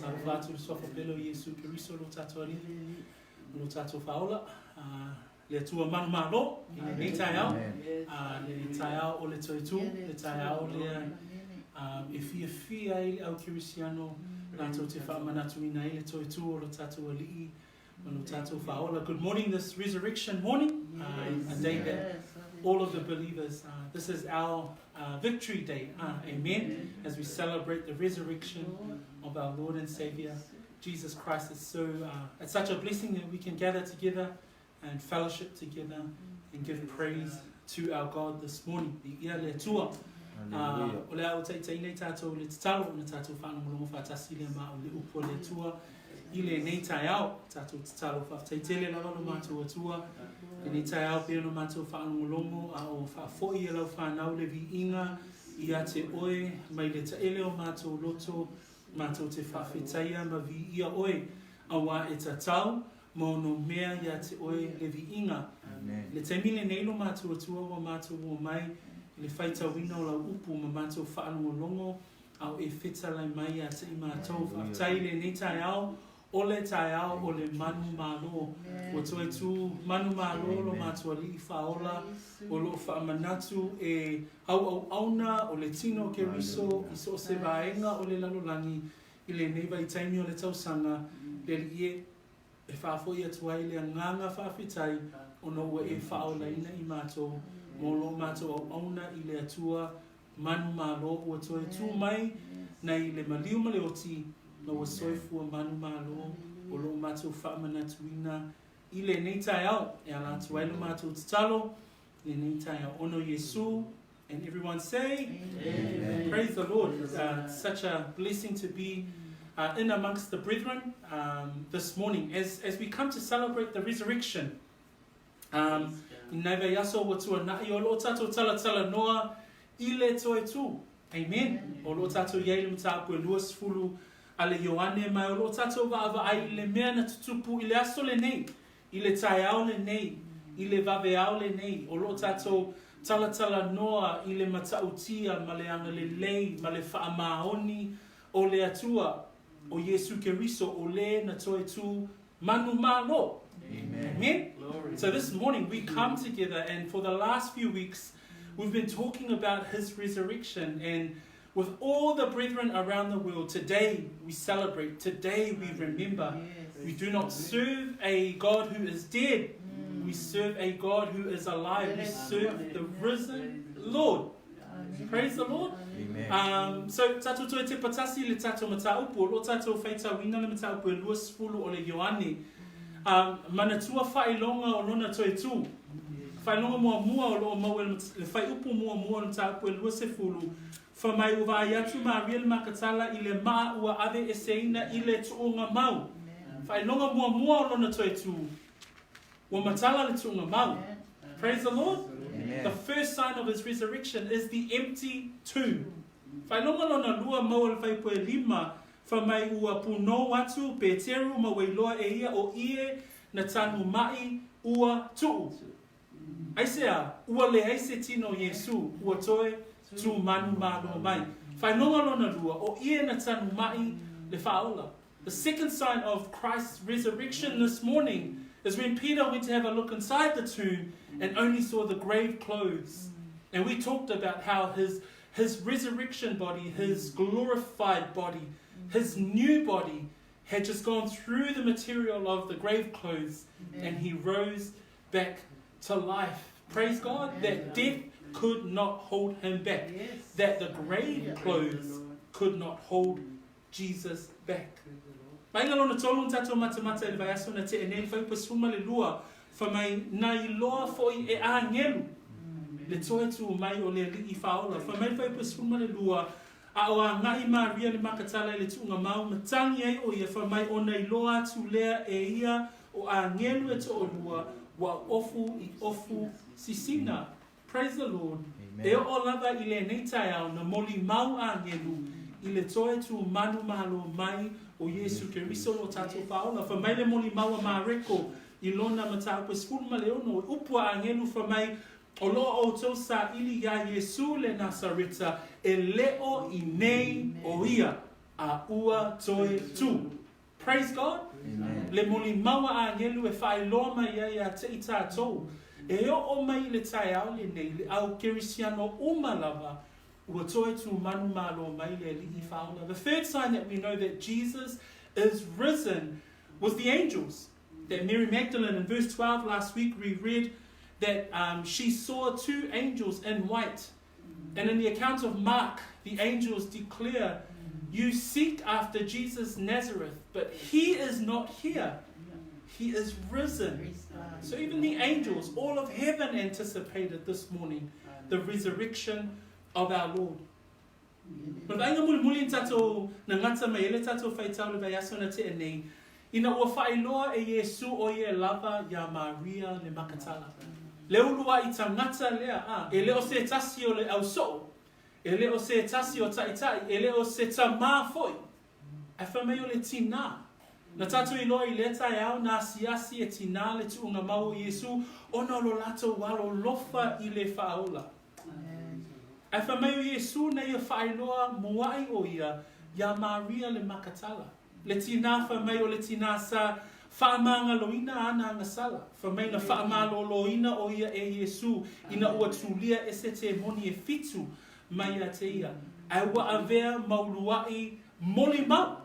Faatalofa atu i le Suafa pele o Iesu Keriso lo tatou Alii ma lo tatou Faaola, le Atua manumalo i lenei taeao, le taeao o le toe tū, le taeao lea e fiafia ai le au kerisiano latou te faamanatuina ai le toe tū o lo tatou Alii ma lo tatou Faaola. Good morning this resurrection morning, a day that all of the believers, this is our victory day, amen, as we celebrate the resurrection of our Lord and Savior, Jesus Christ. It's so, it's such a blessing that we can gather together and fellowship together and give praise to our God this morning. Viia le Atua. O le a ou taitaina i tātou i le tatalo, ona tātou faalogologo faatasi lea ma au le upu a le Atua i lenei taeao. Tātou tatalo faafetai tele lava lo matou Atua. Lenei taeao pei ona matou faalogologo a o faafoi e lau whanau le viiga ia te oe mai le taele o matou loto, matou te faafetaia ma viia oe auā e tatau ma ono mea ia te oe le viiga. Le taimi lenei lo matou Atua ua matou o mai i le faitauina o lau upu ma matou faalogologo a o e fetalai mai ia te i matou. Faafetai i lenei taeao, o le taeao o le manumalo. Ua toe tu manumalo lo matou Alii Faaola o lo o faamanatu e auauauna o le tino o Keriso i so o se vaega o le lalolagi i lenei vaitaimi o le tausaga, le Alii e, e faafoi atu ai le agaga faafetai ona ua e faaolaina i matou mo lo matou auauna i le Atua manumalo ua toe tu mai nai le maliu ma le oti ma ua soifua manumalo o lo matou faamanatuina i lenei taeao e ala atu ai lo matou tatalo i lenei taeao ona o Iesu. And everyone say, Amen. Praise the Lord. It's such a blessing to be in amongst the brethren this morning as we come to celebrate the resurrection. I nei vaiaso ua tuana'i o lo o tātou talatalanoa i le toe tū. Amen. O lo o tātou i ai le mataupu e 20 a le Ioane mai o lo o tātou vaavaai i le mea na tutupu i le aso lenei, i le taeao lenei, i le vaveao lenei, o lo o tātou talatalanoa i le matautia ma le agalelei ma le faamaoni o le Atua, o Iesu Keriso, o le na toe tū manumalo. Amen. Amen. So this morning we come together, and for the last few weeks we've been talking about his resurrection, and with all the brethren around the world, today we celebrate, today we remember. We do not serve a God who is dead. We serve a God who is alive. We serve the risen Lord. Praise the Lord. Amen. So, tātou toe te patasi le tātou mataupu, o lo tātou faitauina le mataupu e 20 o le Ioane. Manatua faailoga o lona toe tū. Faailoga muamua o lo o maua le fuaiupu muamua o le mataupu e 20, fai mai ua vaai atu Maria le Makatala i le maa ua aveeseina i le tuugamau. Faailoga muamua o lona toe tū, ua matala le tuugamau. Praise the Lord. Amen. The first sign of his resurrection is the empty tomb. Faailoga lona lua maua le fuaiupu e 5, fai mai ua punou atu Peteru ma ua iloa e ia o ie na tanuma'i ua tu'u. Aisea, ua leai se tino o Iesu, ua toe tū manumalo mai. Faailoga lona lua, o ie na tanuma'i le Faaola. The second sign of Christ's resurrection this morning is when Peter went to have a look inside the tomb and only saw the grave clothes. And we talked about how his resurrection body, his glorified body, his new body had just gone through the material of the grave clothes and he rose back to life. Praise God that death could not hold him back, that the grave clothes could not hold Jesus back. Vaaiga lona tolu na tatou matamata i le vaiaso na tea nei, le fuaiupu e 12, fai mai, na iloa foi e agelu le toe tū mai o le Alii Faaola. Fai mai le fuaiupu e 12, a o aga'i Maria le Makatala i le tuugamau, ma tagi ai o ia, fai mai, ona iloa atu lea e ia o agelu e toalua, ua ofu i ofu sisina. Praise the Lord. Amen. E oo lava i lenei taeao na molimau agelu i le toe tū manumalo mai o Iesu Keriso lo tatou Faaola. Fai mai le molimau a Mareko i lona mataupu e 16, e upu a agelu fai mai, o lo o outou saili iā Iesu le Nasareta, e le o i nei o ia. A ua toe tū. Praise God! Amen. Le molimau a agelu e faailoa mai ai iā te i tātou, e oo mai i le taeao lenei, le au Kerisiano uma lava, ua toe tū manumalo mai le Alii Faaola. The third sign that we know that Jesus is risen was the angels. That Mary Magdalene, in verse 12 last week, we read that she saw two angels in white. And in the account of Mark, the angels declare, You seek after Jesus Nazareth, but he is not here. He is risen. So even the angels, all of heaven anticipated this morning the resurrection of our Lord. O le vaaiga mulimuli na tatou na gata mai ai le tatou faitau i le vaiaso na tea nei, ina ua faailoa e Iesu o ia e lava iā Maria le Makatala. Le uluai tagata lea, a, e le o se tasi o le ausoo, e le o se tasi o taitai, e le o se tamā foi, ae fai mai o le tinā. Na tatou iloa i lea taeao na asiasi e tinā le tuuga mau o Iesu ona o lo latou alolofa i le faaola. Ae fai mai o Iesu na ia faailoa muaʻi ʻo ia iā Maria le Makatala, le tinā fai mai o le tinā sa faamagaloina ana agasala. Fai mai na faamalōlōina ʻo ia e Iesu ina ua tulia ese temoni e fitu mai iā te ia, ae ua avea ma uluaʻi molimau.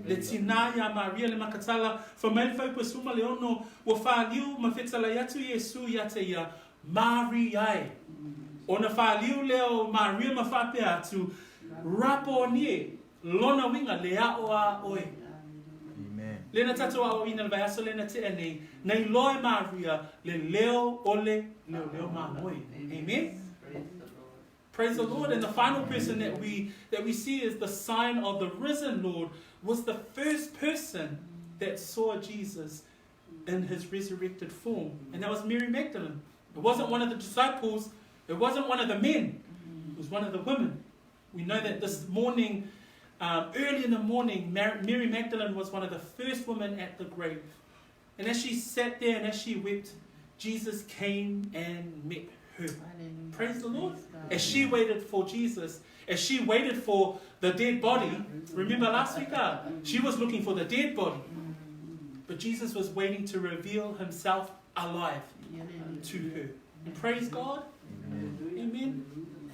Le tinā iā Maria le Makatala, fai mai le fuaiupu e 16, ua fāliu ma fetalai atu Iesu iā te ia, Maria e. Ona fāliu lea o Maria ma faapea atu, Raponi e, lona uiga, le aʻo a ʻoe. Lea na tatou aʻoina le vaiaso lea na tea nei, na iloa e Maria le leo o le leoleo mamoe. Amen? Praise the Lord. And the final person that we that we see is the sign of the risen Lord was the first person that saw Jesus in his resurrected form. And that was Mary Magdalene. It wasn't one of the disciples, it wasn't one of the men, it was one of the women. We know that this morning, early in the morning, Mary Magdalene was one of the first women at the grave. And as she sat there and as she wept, Jesus came and met her. Praise the Lord. As she waited for Jesus, as she waited for the dead body, remember last week, she was looking for the dead body. But Jesus was waiting to reveal himself alive to her. And praise God. Amen.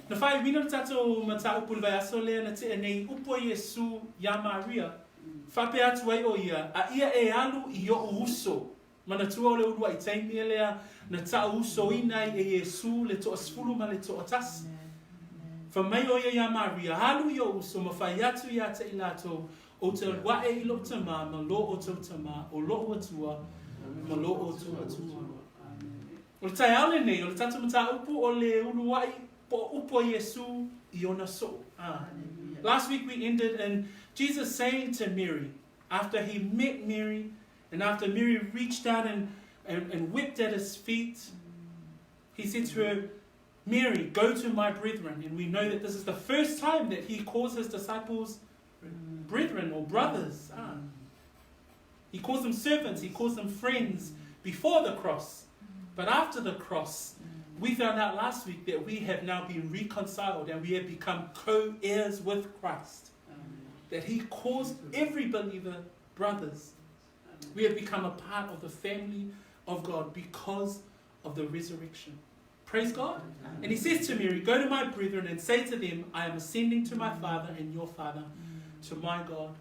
Na faaiuina le tatou mataupu i le vaiaso lea na tea nei, upu a Iesu iā Maria, faapea atu ai ʻo ia, a ia e alu i oʻu uso. Manatua o le uluaʻi taimi lea na taʻu-usoina ai e Iesu le toasefulu ma le toatasi. Fai mai ʻo ia iā Maria, Alu i oʻu uso ma fai atu iā te i latou, Ou te alu aʻe i loʻu tamā ma lo ʻoutou tamā, ʻo loʻu Atua ma lo ʻoutou Atua. O le taeao lenei, o le tatou mataupu o le uluaʻi po o upu a Iesu i ona soo. Last week we ended in Jesus saying to Mary, after he met Mary, and after Mary reached out and, and, and wept at his feet, he said to her, Mary, go to my brethren. And we know that this is the first time that he calls his disciples brethren or brothers. Ah. He calls them servants, he calls them friends before the cross. But after the cross, we found out last week that we have now been reconciled and we have become co heirs with Christ. That he calls every believer brothers. We have become a part of the family of God because of the resurrection. Praise God. And he says to Mary, Go to my brethren and say to them, I am ascending to my Father and your Father, to my God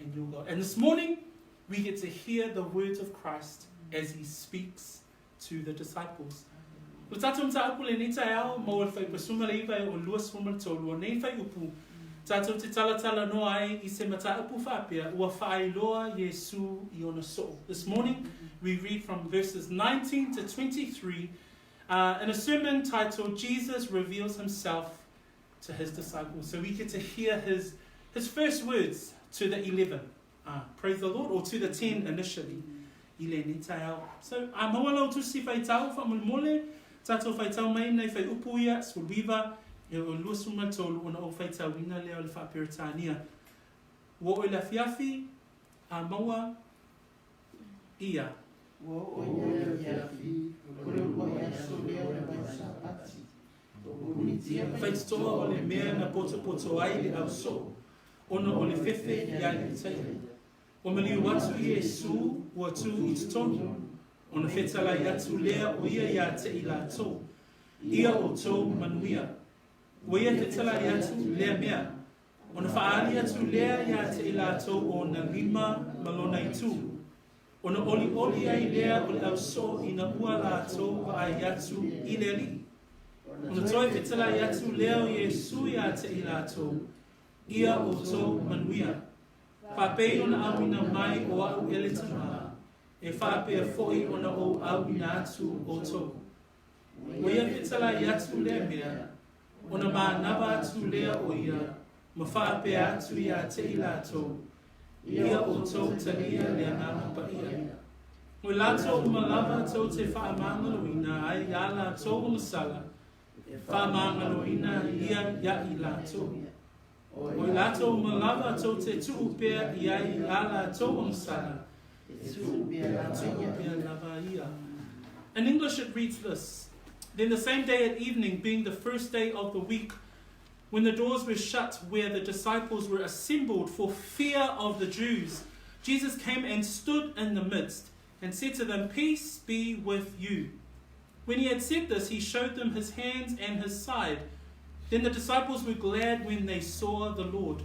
and your God. And this morning, we get to hear the words of Christ as he speaks to the disciples. O le tatou mataupu lenei taeao, maua le fuaiupu e 19 e o 23 o nei fuaiupu, tatou te talatalanoa ai i se mataupu faapea, ua faailoa Iesu i ona soo. This morning, we read from verses 19 to 23 in a sermon titled Jesus Reveals Himself to His Disciples. So we get to hear his, his first words to the 11. Praise the Lord, or to the 10 initially. I lenei taeao. So, a maua lau tusi faitau faamolemole, tatou faitau mai nai fuaiupu ia, 19 e o 23 ona ou faitauina lea o le Faa-Peretania. Ua oo i le afiafi, a maua ia. Ua oo i le afiafi, o le uluai aso lea o le Vaisapati. Faitotoa o le mea na potopoto ai le ausoo. ona o le fefe ia Iutaia. Ua maliu atu Iesū ua tū i totonu, ona fetalai atu lea o ia iā te i latou, Ia outou manuia. Ua ia fetalai atu lea mea, ona faaali atu lea iā te i latou ona lima ma lona itu. Ona olioli ai lea o le ausoo ina ua latou vaai atu i le Alii. Ona toe fetalai atu lea o Iesū iā te i latou, Ia outou manuia. Faapei ona auina mai o a'u e le Tamā, e faapea fo'i ona ou auina atu outou. Ua ia fetalai atu lea mea, ona manava atu lea o ia ma faapea atu iā te i latou, Ia outou talia le Agaga Paia. O i latou uma lava tou te faamagaloina ai iā latou agasala, e faamagaloina ia iā i latou. O i latou uma lava tou te tuu pea i ai iā latou agasala, e tuu pea lava ia. In English it reads this, Then the same day at evening, being the first day of the week, when the doors were shut where the disciples were assembled for fear of the Jews, Jesus came and stood in the midst and said to them, Peace be with you. When he had said this, he showed them his hands and his side. Then the disciples were glad when they saw the Lord.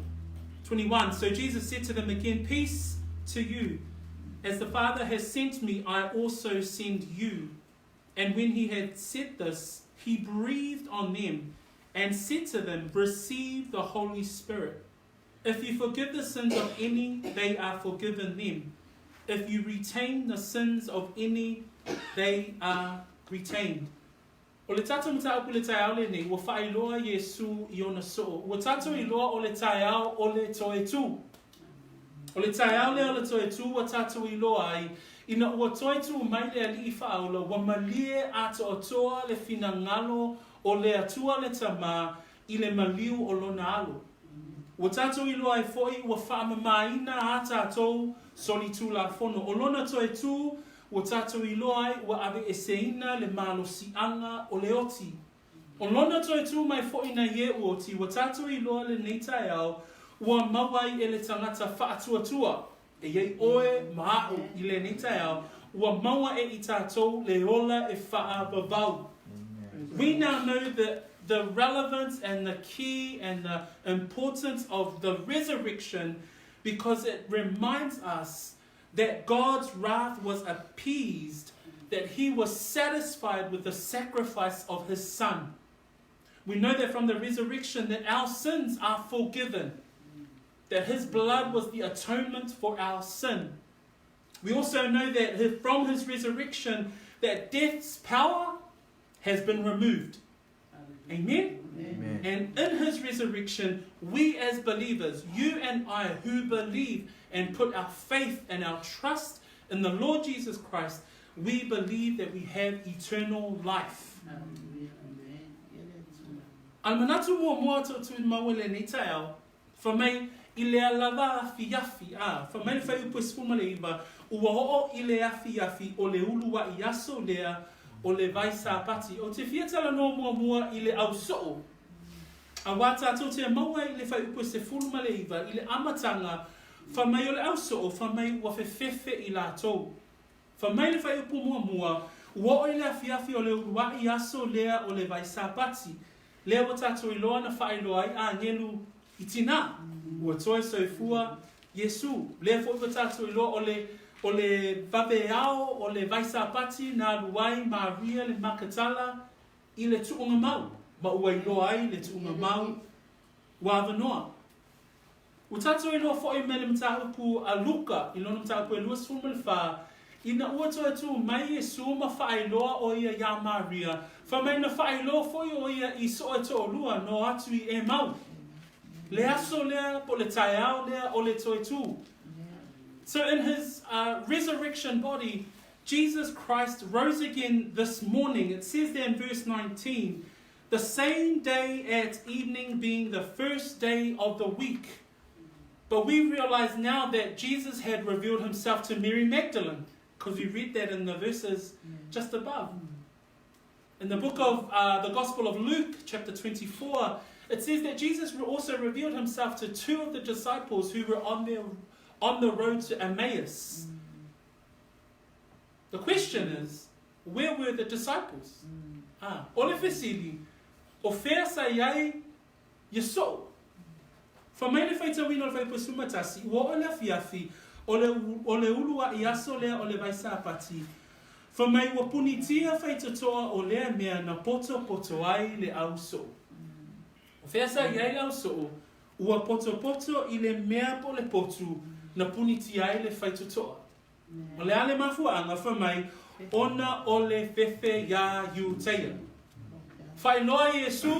21. So Jesus said to them again, Peace to you. As the Father has sent me, I also send you. And when he had said this, he breathed on them and said to them, Receive the Holy Spirit. If you forgive the sins of any, they are forgiven them. If you retain the sins of any, they are retained. O le tatou mataupu i le taeao lenei, ua faailoa Iesū i ona soo. Ua tatou iloa o le taeao o le toe tū. O le taeao lea o le toe tū ua tatou iloa ai, ina ua toe tū mai le Alii Faaola, ua malie atoatoa le finagalo o le Atua le Tama i le maliu o Lona Alo. Ua tatou iloa ai foi ua faamamaina ā tatou solitulafono. O Lona toe tū, ua tatou iloa ai ua aveeseina le malosiaga o le oti. O Lona toe tū mai foi na ie oti, ua tatou iloa lenei taeao ua maua ai e le tagata faatuatua, e iai oe ma a'u i lenei taeao, ua maua e i tatou le ola e faavavau. We now know the the relevance and the key and the importance of the resurrection because it reminds us that God's wrath was appeased, that he was satisfied with the sacrifice of his son. We know that from the resurrection that our sins are forgiven, that his blood was the atonement for our sin. We also know that from his resurrection that death's power has been removed. Amen? Amen? And in his resurrection, we as believers, you and I who believe and put our faith and our trust in the Lord Jesus Christ, we believe that we have eternal life. A le manatu muamua o Tuimau i lenei taeao, Fai mai, I lea lava afiafi, a, fai mai le fuaiupu e 19, ua oo i le afiafi o le uluaʻi aso lea o le vai Sāpati. Ou te fia talanoa muamua i le ausoo, auā tātou te maua i le fuaiupu e 19, i le amataga, fai mai o le ausoo, fai mai ua fefefe i latou. Fai mai le fuaiupu muamua, ua oo i le afiafi o le uluaʻi aso lea o le vai Sāpati. Lea ua tatou iloa na faailoa ai agelu i tinā, ua toe soifua Iesū. Lea foi ua tatou iloa o le, o le vaveao o le vai Sāpati na alu ai Maria le Makatala i le tuuga mau, ma ua iloa ai le tuuga mau ua avanoa. Ua tatou iloa foi mai le mataupu a Luka i lona mataupu e 24, ina ua toe tū mai Iesū ma faailoa ʻo ia iā Maria, fai mai na faailoa foi ʻo ia i soʻe toʻolua no atu i Emau. Le aso lea po le taeao lea o le toe tū. So in his uh, resurrection body, Jesus Christ rose again this morning. It says there in verse 19, The same day at evening being the first day of the week. But we realize now that Jesus had revealed himself to Mary Magdalene, because we read that in the verses just above. In the book of uh, the Gospel of Luke, chapter 24, It says that Jesus also revealed himself to two of the disciples who were on, their, on the road to Emmaus. The question is, where were the disciples? Ah, o le fesili, o fea sa i ai ia soo? Fai mai le faitauina o le Fuaiupu e 11, ua oo le afiafi, o le, o le uluaʻi aso lea o le Vaisapati, fai mai ua punitia faitotoa o lea mea na potopoto ai le au soo. O fea sa i ai le au soo? Ua potopoto i le mea po o le potu na punitia ai le faitotoa. O le a le mafuaaga, fai mai, ona o le fefe iā Iutaia. Faailoa Iesū,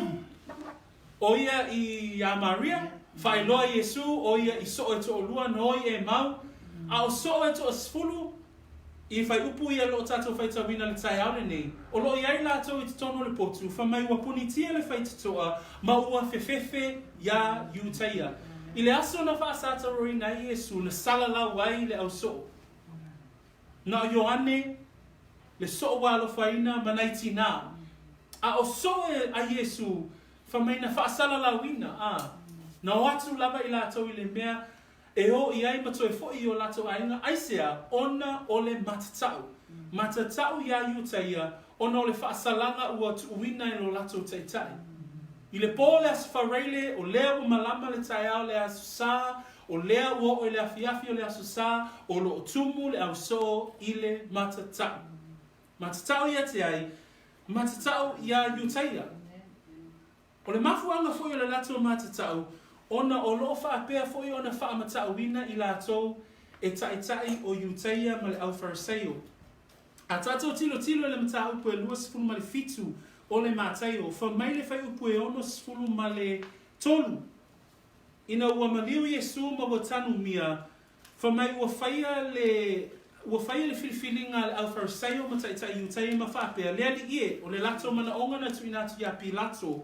ʻo ia iā Maria, faailoa Iesū, ʻo ia i soo e toʻalua na oi e mau, a ʻo soo e toasefulu, i whaiupu ia loo tātou whaitauina le taeao lenei, o loo i ai lātou i totonu o le potu, fai mai ua punitia le faitotoa ma ua fefefe iā Iutaia. I le aso na faasataroina ai Iesu, na salalau ai le ausoo. Na o Ioane, le soo ua alofaina ma nai tinā. A o soo e a Iesu, fai mai na faasalalauina, a, na o atu lava i latou i le mea e o i ai ma toe foʻi i o latou aiga, aisea, ona o le matatau. Matatau iā Iutaia, ona o le faasalaga ua tuuina e lo latou taitai. I le pō o le Aso Faraile, o lea ua malama le taeao o le Aso Sa, o lea ua oo i le afiafi o le Aso Sa, o lo o tumu le ausoo i le matatau. Matatau ia te ai, matatau iā Iutaia. O le mafuaaga foi o le latou matatau, ona o lo o faapea foi ona faamatauina i latou e taitai o Iutaia ma le Aufariseio. A tatou tilotilo i le mataupu e 27 o le Mataio, fai mai le fuaiupu e 63, Ina ua maliu Iesu ma ua tanumia, fai mai ua faia le ua faia le filifiliga a le Aufariseio ma taitai Iutaia ma faapea, Le Alii e, o le latou manaoga na tuuina atu iā Pilato.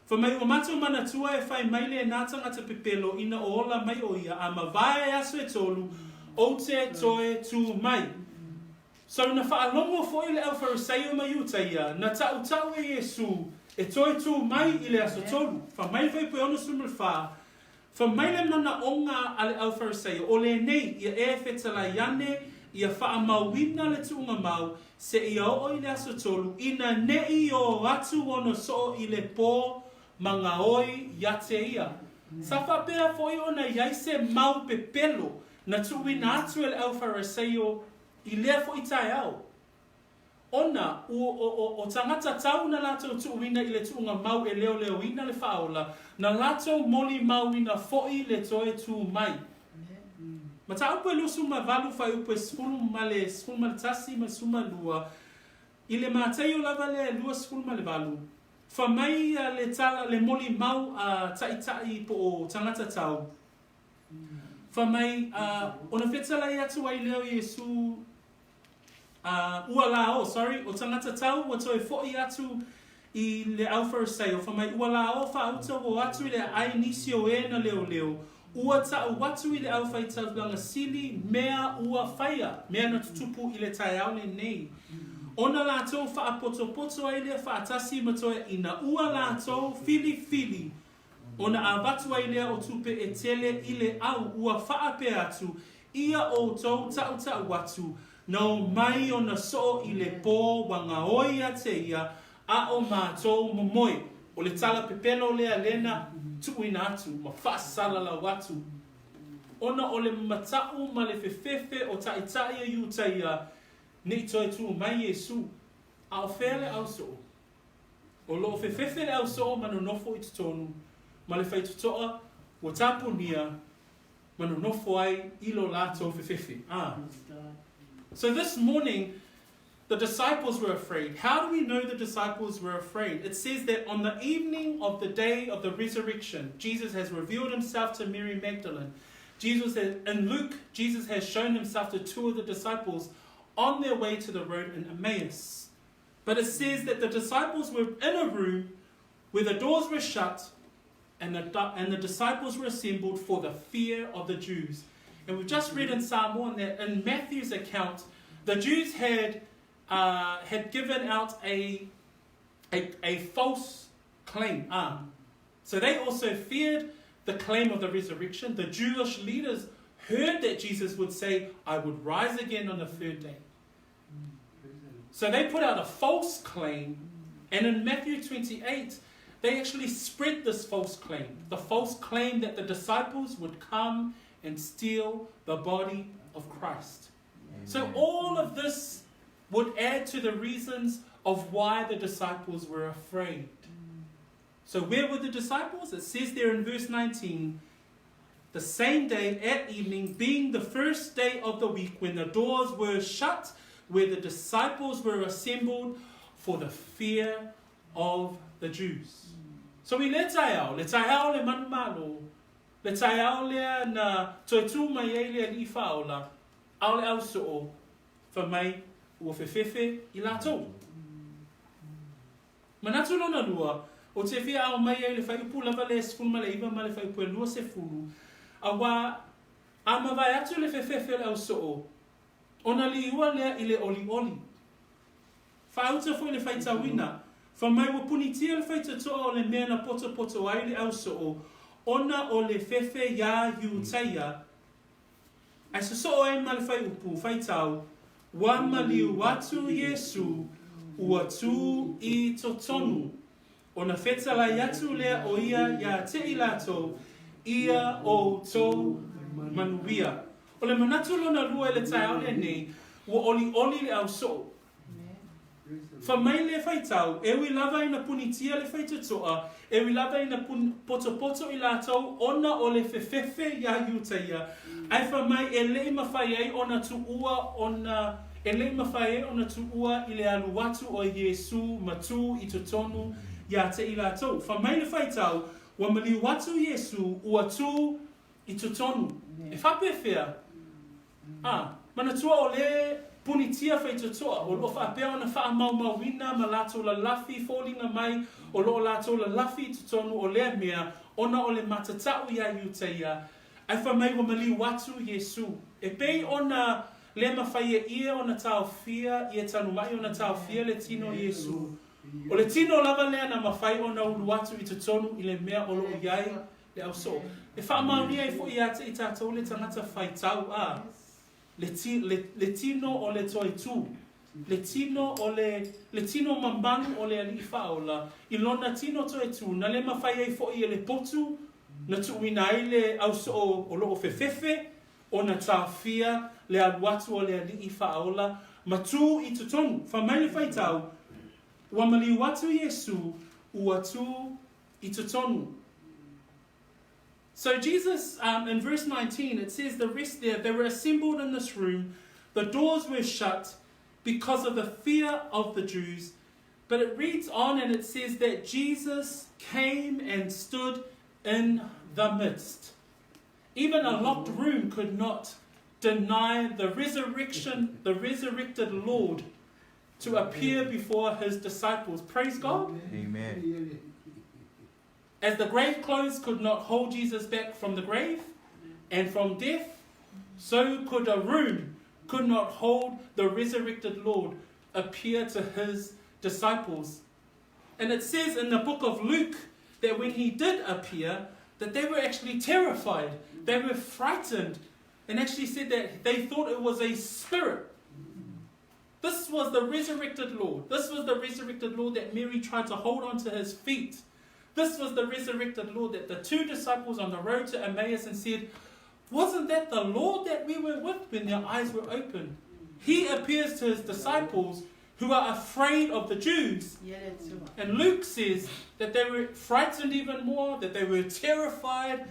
Fai mai ua matou manatua e fai mai lena tagata pepelo ina o ola mai o ia, a mavae aso e tolu, ou te toe tu mai. So na faalogo foi le Aufariseio ma Iutaia, na tautau e Iesu e toe tu mai i le aso tolu. Fai mai le fuaiupu e 64, Fai mai le manaoga a le Aufariseio, o lenei, ia e fetalai ane, ia faamauina le tuugamau, seia oo i le aso tolu, ina nei o atu ona soo i le po ma gaoi ia te ia. Sa faapea foi ona i ai se mau pepelo na tuuina atu e le Aufariseio I lea foi taeao, ona ua o, o, o tagata tau na latou tuuina i le tuuga mau e leoleoina le faaola, na latou molimauina foi le toe tu mai. Mataupu e 28 fuaiupu e 10 ma le 11 ma le 12, I le Mataio lava lea e 28, fa mai ia le tala, le molimau a taitai po o tagata tau, Fai mai, a, ona fetalai atu ai lea o Iesu, a, ua la o, sorry, o tagata tau ua toe foʻi atu i le au Fariseio, fai mai, ua la o faauta ua o atu i le aai nisi o e na leoleo, ua taʻu atu i le au faitaulaga sili mea ua faia, mea na tutupu i le taeao lenei. Ona latou faapotopoto ai lea faatasi ma toeaiina, ua latou filifili Ona avatu ai lea o tupe e tele i le au ua faapea atu, Ia outou taʻutaʻu atu, na o mai ona soo i le po ua gaoi ia te ia, a o matou momoe. O le tala pepelo lea lena tuuina atu ma faasalalau atu. Ona o le mataʻu ma le fefefe o taitai o Iutaia ne i toe tu mai Iesu. A o fea le au soo? O lo o fefefe le ausoo ma nonofo i totonu, ma le faitotoa ua tapunia ma nonofo ai i lo latou fefefe. Ah. So this morning, the disciples were afraid. How do we know the disciples were afraid? It says that on the evening of the day of the resurrection, Jesus has revealed himself to Mary Magdalene. Jesus has, in Luke, Jesus has shown himself to two of the disciples on their way to the road in Emmaus. But it says that the disciples were in a room where the doors were shut and the, and the disciples were assembled for the fear of the Jews. And we've just read in Psalm 1 that in Matthew's account, the Jews had, uh, had given out a, a, a false claim. Ah. So they also feared the claim of the resurrection. The Jewish leaders heard that Jesus would say, I would rise again on the third day. So they put out a false claim, and in Matthew 28, they actually spread this false claim the false claim that the disciples would come and steal the body of Christ. Amen. So all of this would add to the reasons of why the disciples were afraid. So where were the disciples? It says there in verse 19, the same day at evening, being the first day of the week, when the doors were shut, where the disciples were assembled for the fear of the Jews. So i lea taeao, le taeao o le manumalo, le taeao lea na toe tū mai ai le Alii Faaola, a o le ausoo, fai mai ua fefefe i latou. Manatu lona lua, o te fia ao mai ai le fuaiupu lava lea e 19 ma le fuaiupu e 20, auā a mavae atu le fefefe o le ausoo, ona liua lea i le olioli. Faauta foi le faitauina, fai mai ua punitia le faitotoa o le mea na potopoto ai le ausoo ona o le fefe iā Iutaia, ae sosoo ai ma le fuaiupu faitau, Ua maliu atu Iesū, ua tū i totonu. Ona fetalai atu lea o ia iā te i latou, Ia outou manuia. O le manatu lona lua i le taeao lenei, ua olioli le ausoo. Fai mai le faitau, e ui lava ina punitia le faitotoa, e ui lava ina potopoto i latou ona o le fefefe iā Iutaia, ae fai mai e le i mafai ai ona tuua ona e le i mafai ai ona tuua i le alu atu o Iesū ma tū i totonu iā te i latou. Fai mai le faitau, ua maliu atu Iesū, ua tū i totonu. E faapefea? Ā, manatua o le punitia faitotoa, o loo faapea ona faamaumauina ma latou lalafi foliga mai o loo latou lalafi i totonu o lea mea ona o le matatau iā Iutaia, ae fai mai ua maliu atu Iesū. E pei ona le mafai e ia ona taofia ia talumaʻi ona taofia le tino o Iesū, o le tino lava lea na mafai ona ulu atu i totonu i le mea o loo iai Le ausoo. E faamaonia ai foi ia te i tatou le tagata faitau, a, le, le, le tino o le toaitū, le tino o le, le tino mamalu o le Alii Faaola, i lona tino toetū, na le mafai ai foi e le potu na tuuina ai le ausoo o loo fefefe ona taofia le alu atu o le Alii Faaola ma tū i totonu. Fai mai le faitau, Ua maliu atu Iesū, ua tū i totonu. So Jesus, um, in verse 19, it says the rest there, they were assembled in this room, the doors were shut because of the fear of the Jews. But it reads on and it says that Jesus came and stood in the midst. Even a locked room could not deny the resurrection, the resurrected Lord to appear before his disciples. Praise God. Amen. As the grave clothes could not hold Jesus back from the grave and from death, so could a room could not hold the resurrected Lord appear to his disciples. And it says in the book of Luke that when he did appear, that they were actually terrified. They were frightened and actually said that they thought it was a spirit. This was the resurrected Lord. This was the resurrected Lord that Mary tried to hold on to his feet. This was the resurrected Lord that the two disciples on the road to Emmaus and said, Wasn't that the Lord that we were with when their eyes were opened? He appears to his disciples who are afraid of the Jews. And Luke says that they were frightened even more, that they were terrified,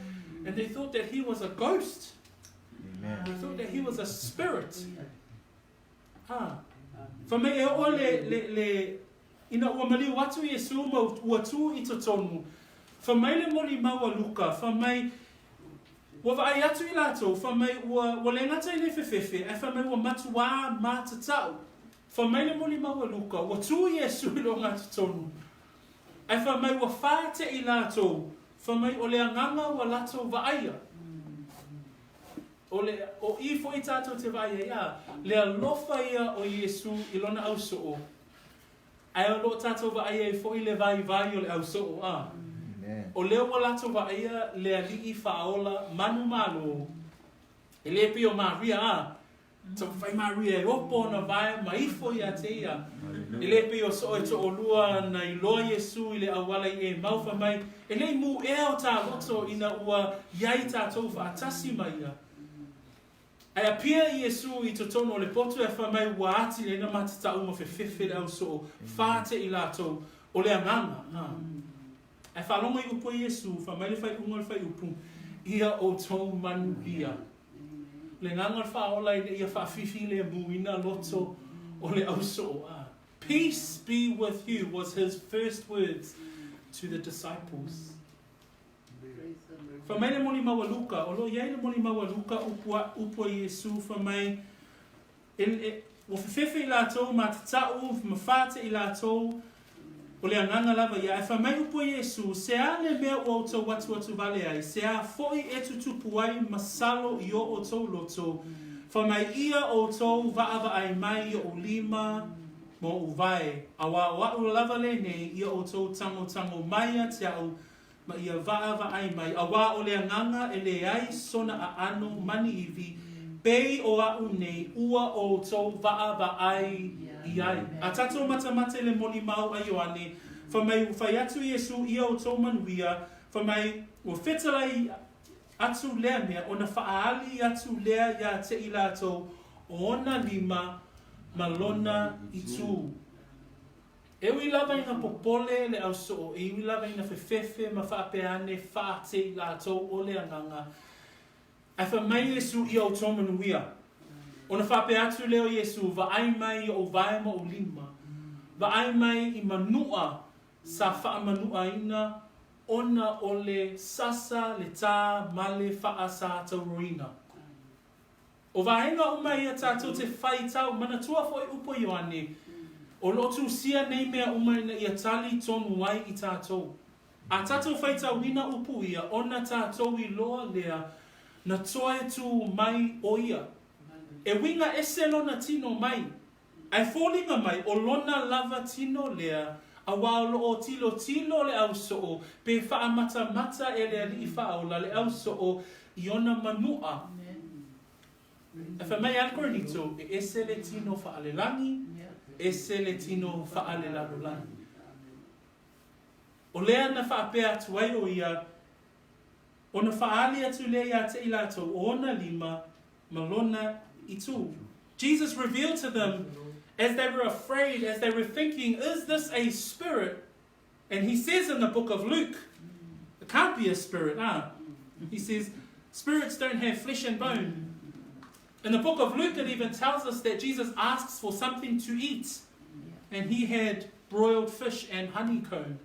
and they thought that he was a ghost. Amen. They thought that he was a spirit. Ah. Fai mai e oo le, le, le, ina ua maliu atu Iesū ma ua tū i totonu, fai mai le molimau a Luka, fai mai, ua vaai atu i latou, fai mai ua, ua le gata i le fefefe, ae fai mai ua matuā matatau. Fai mai le molimau a Luka, ua tū Iesū i logatotonu, ae fai mai ua fāteʻi latou, fai mai o le agaga ua latou vaaia. O le, o i foi tatou te vaai ai, a, le alofa ia o Iesū i lona ausoo, ae o loo tatou vaai ai foi le vaivai o le ausoo, a. Amen. O lea ua latou vaaia le Alii Faaola manumalo, e le pei o Maria a, taumafai Maria e opo ona vae ma ifo ia te ia. E le pei o soo e toalua na iloa Iesu i le auala i Emau fai mai, E le i mū ea o tā loto ina ua i ai tātou faatasi ma ia. Ae apia Iesu i totonu o le potu ae fai mai ua atili ai na matatau ma fefefe le ausoo faate'i latou o le agaga. Ha. Ae faalogo i upu a Iesu, fai mai le faaiuga o le faaiupu, Ia outou manuia. Le agaga o le faaola ina ia faafifilemuina loto o le ausoo. Ha. Peace be with you was his first words to the disciples. Fai mai le molimau a Luka, o lo o i ai le molimau a Luka, upu a, upu a Iesu, fai mai, e, e, ua fefefe i latou ma tata'u, ma fate i latou, o le agaga lava ia. Ae fai mai upu a Iesu, Se a le mea ua outou atuatu vale ai, se a foi e tutupu ai masalo i o outou loto, fai mai ia outou vaavaai mai i oʻu lima ma oʻu vae, auā o aʻu lava lenei ia outou tagotago mai ia te aʻu ma ia vaavaai mai, auā o le agaga e leai sona aano ma ni iwi, pei o aʻu nei ua outou vaavaai i ai. A tatou matamata i le molimau a Ioane, fai mai ua fai atu Iesu ia outou manuia, fai mai ua fetalai atu lea mea ona faaali atu lea iā te i latou o ona lima ma lona itu. E ui lava ina popole le ausoo, e ui lava ina fefefe ma faapea ane fate i latou o le agaga, ae fai mai Iesu ia outou manuia. Ona faapea atu lea o Iesu, Vaai mai i ou vae ma ou lima, vaai mai i manua sa faamanuaina ona o le sasa le tā ma le faasatauroina. O vaega uma ia tatou te faitau, manatua foi upu a Ioane, o lo o tusia nei mea uma ina ia tali tonu ai i tatou. A tatou faitauina upu ia, ona tatou iloa lea na toe tu mai o ia. E uiga ese lona tino mai, Ae foliga mai, o lona lava tino lea, auā o lo o tilotilo le ausoo, pe faamatamata e le Alii Faaola le ausoo i ona manua. Ae fai mai a le Korinito, e ese le tino faalelagi, ese le tino faalelalolagi. O lea na faapea atu ai o ia, ona faaali atu lea ia te i latou o ona lima ma lona itu. Jesus revealed to them as they were afraid, as they were thinking, is this a spirit? And he says in the book of Luke, it can't be a spirit, huh? He says, spirits don't have flesh and bone. In the book of Luke, it even tells us that Jesus asks for something to eat. And he had broiled fish and honeycomb.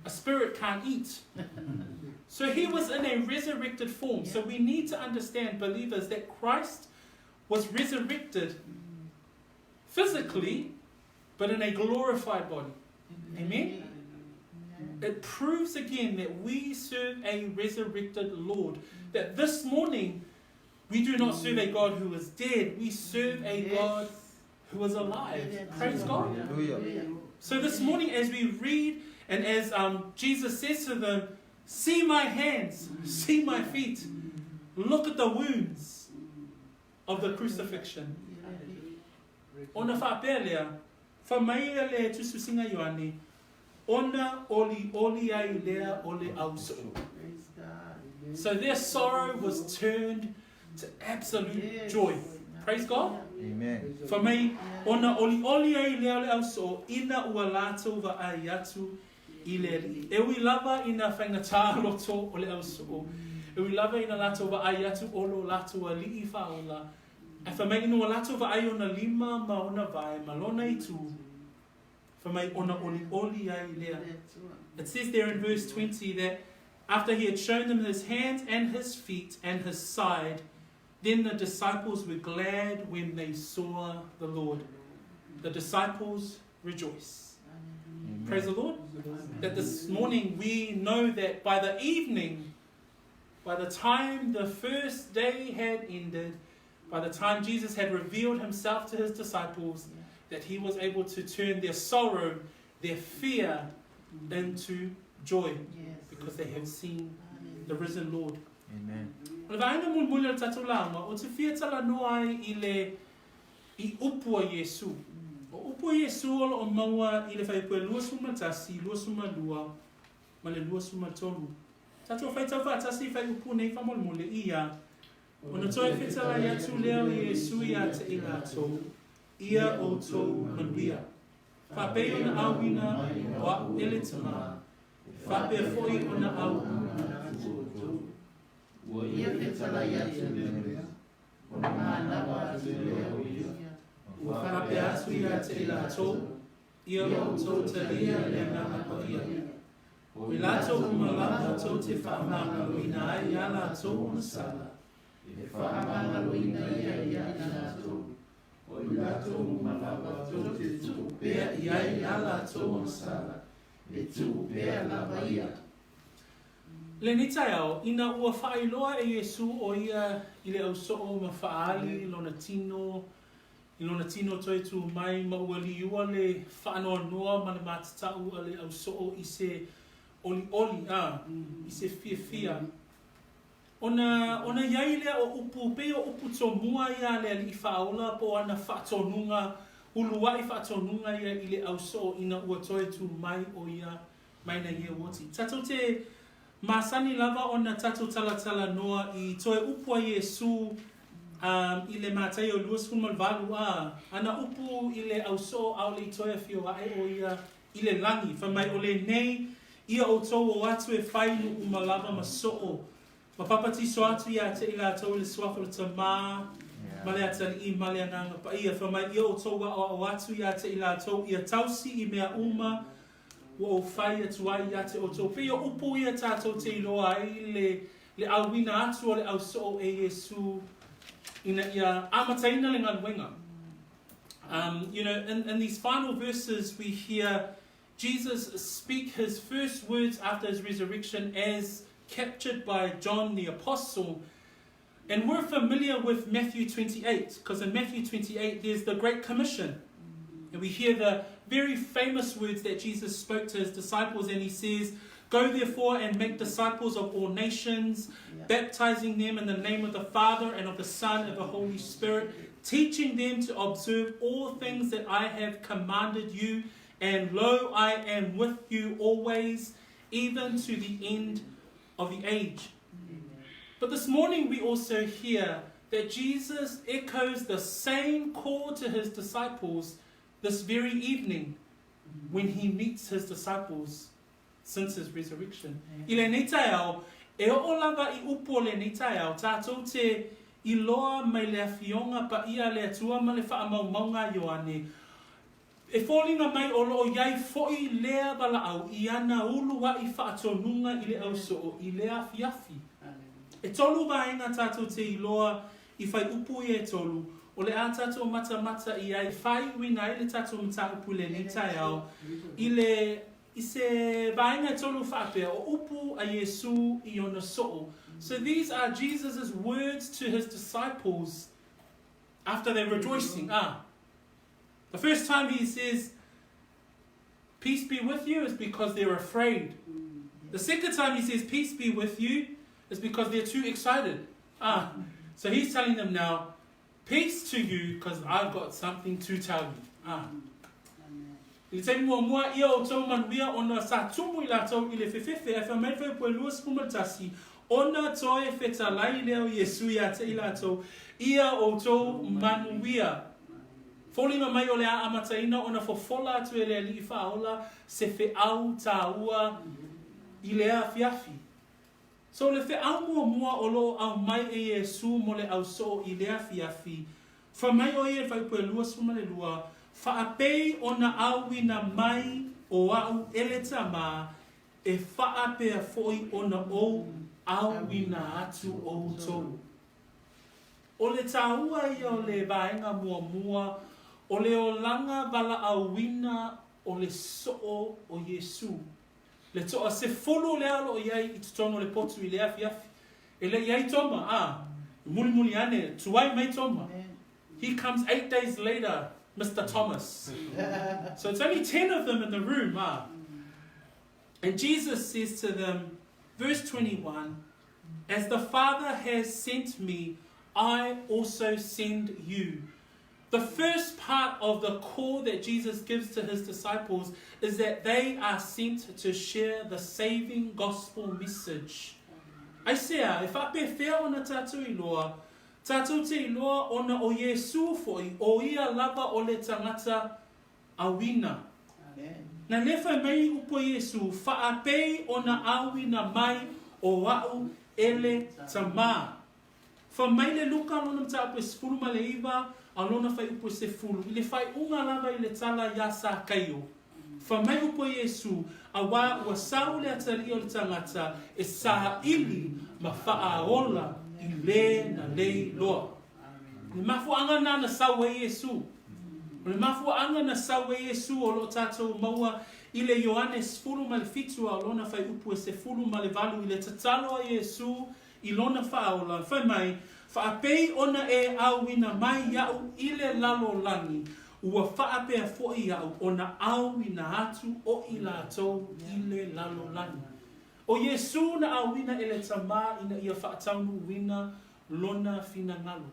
A spirit can't eat. So he was in a resurrected form. So we need to understand, believers, that Christ was resurrected physically, but in a glorified body. Amen? It proves again that we serve a resurrected Lord. That this morning, we do not serve a God who is dead, we serve a God who is alive. Praise God. Hallelujah. So this morning, as we read and as um, Jesus says to them, See my hands, see my feet, look at the wounds of the crucifixion. Ona faapea lea, fai mai le tusitusiga a Ioane, ona olioli ai lea o le ausoo. So their sorrow was turned to absolute joy. Praise God. Amen. Fai mai, ona olioli ai lea o le ausoo ina ua latou vaai atu i le Alii. E ui lava ina faigata loto o le ausoo, e ui lava ina latou vaai atu o lo latou Alii faaola, ae fai mai ina ua latou vaai ona lima ma ona vae ma lona itu, fai mai ona olioli ai lea. It says there in verse 20 that after he had shown them his hands and his feet and his side, then the disciples were glad when they saw the Lord. The disciples rejoice. Amen. Praise the Lord. That this morning we know that by the evening, by the time the first day had ended, by the time Jesus had revealed himself to his disciples, that he was able to turn their sorrow, their fear, into joy because they have seen the risen Lord. Amen. O le vaega mulimuli o le tatou lauga, ou te fia talanoa ai i le i upu a Iesu. O upu a Iesu o lo o maua i le fuaiupu e 21, 22 ma le 23. Tatou faitau faatasi i fuaiupu nei faamolemole, ia, Ona toe fetalai atu lea o Iesu ia te i latou, Ia outou manuia. Faapei ona auina o a'u e le Tama, faapea foi ona auina atu outou. Ua ia fetalai atu lea, ona manava atu lea o ia. Ua faapea atu ia te i latou, Ia outou talia le Agaga Paia. O i latou uma lava tou te faamagaloina ai iā latou ona sala. E faamagaloina ia ia i latou. O i latou uma lava tou te tuu pea i ai iā latou ona sala, e tuu pea lava ia. Lenei taeao, ina ua faailoa e Iesu o ia i le ausoo ma faaali lona tino i lona tino toe tū mai ma ua liua le faanoanoa ma le matatau a le ausoo i se olioli, a, i se fiafia. Ona, ona i ai lea o upu, pei o upu tomua ia a le Alii Faaola po o ana faatonuga, uluai faatonuga ia i le ausoo ina ua toe tū mai o ia mai nai ia uoti. Tatou te masani lava ona tatou talatalanoa i toe upu a Iesu um, i le Mataio 28, a, ana upu i le ausoo ʻaʻole i toe afio aʻe ʻo ia i le lagi, fai mai o lenei ia ʻoutou o atu e fai nuu uma lava ma soo ma papatiso atu iā te i latou i le suafa o le Tamā ma le Atalii ma le Agaga Paia, fai mai ia ʻoutou aʻoaʻo atu iā te i latou ia tausi i mea uma ua ou fai atu ai ia te ʻoutou. Pei o upu ia tatou te iloa ai le, le ʻauina atu o le ʻausoo e Iesū ina ia amataina le galuega. Um, you know, in, in these final verses we hear Jesus speak his first words after his resurrection as captured by John the Apostle. And we're familiar with Matthew 28, because in Matthew 28 there's the Great Commission. And we hear the very famous words that Jesus spoke to his disciples, and he says, Go therefore and make disciples of all nations, yeah. baptizing them in the name of the Father and of the Son and of the Holy Spirit, teaching them to observe all things that I have commanded you. And lo, I am with you always, even to the end of the age. But this morning we also hear that Jesus echoes the same call to his disciples this very evening when he meets his disciples since his resurrection. I lenei taeao, e oo lava i upu o lenei taeao, tatou te iloa mai le Afioga Paia a le Atua ma le faamaumauga a Ioane, E foliga mai o lo o i ai foi lea valaau i ana uluai faatonuga i le ausoo i lea afiafi. E tolu vaega tatou te iloa i faiupu ia e tolu, o le a tatou matamata i ai e faaiuina ai le tatou mataupu i lenei taeao i le i se vaega e tolu faapea, o upu a Iesu i ona soo. So these are Jesus' words to his disciples after their rejoicing. Ah. The first time he says, Peace be with you, is because they're afraid. The second time he says, Peace be with you, is because they're too excited. Ah, so he's telling them now, Peace to you, because I've got something to tell you. Ah. I le taimi muamua ia outou manuia ona sa tumu i latou i le fefefe ae fai mai le fuaiupu e 21, ona toe fetalai lea o Iesu ia te i latou, ia outou manuia. Foliga mai o le a amataina ona fofola atu e le Alii Faaola se feau tāua i lea afiafi. So le feau muamua o lo o aumai e Iesu mo le ausoo i lea afiafi, fai mai o ia i le fuaiupu e 22, Faapei ona auina mai o a'u e le Tamā, e faapea foi ona ou auina atu outou. O le tāua ia o le vaega muamua o le olaga valaauina o le soo o Iesu. Le toasefulu lea o lo o i ai i totonu o le potu i lea afiafi. E le i ai Toma, a, mulimuli ane, tuai mai Toma. He comes eight days later, Mister Thomas. So it's only ten of them in the room, a. And Jesus says to them, verse 21, As the Father has sent me, I also send you. The first part of the call that Jesus gives to his disciples is that they are sent to share the saving gospel message. Aisea, e faapefea ona tātou iloa? Tātou te iloa ona o Iesū foʻi, o ia lava o le tagata auina. Na le fai mai upu a Iesū, Faapei ona auina mai o a'u e le Tamā. Fai mai le Luka lona mataupu e 19 a lona fuaiupu e 10, i le faaiuga lava i le tala iā Sakaio. Fai mai upu a Iesū, Auā ua sau le Atalii o le tagata e saili ma faaola i lē na lei loa. O le mafuaaga lena na sau ai Iesū. O le mafuaaga na sau ai Iesū o lo o tatou maua i le Ioane 17 a o lona fuaiupu e 18 i le tatalo a Iesū i lona faaola, fai mai, Faapei ona e auina mai iaʻu i le lalolagi, ua faapea foʻi iaʻu ona auina atu o i latou i le lalolagi. ʻO Iesū na auina e le Tamā ina ia faataunuuina lona finagalo.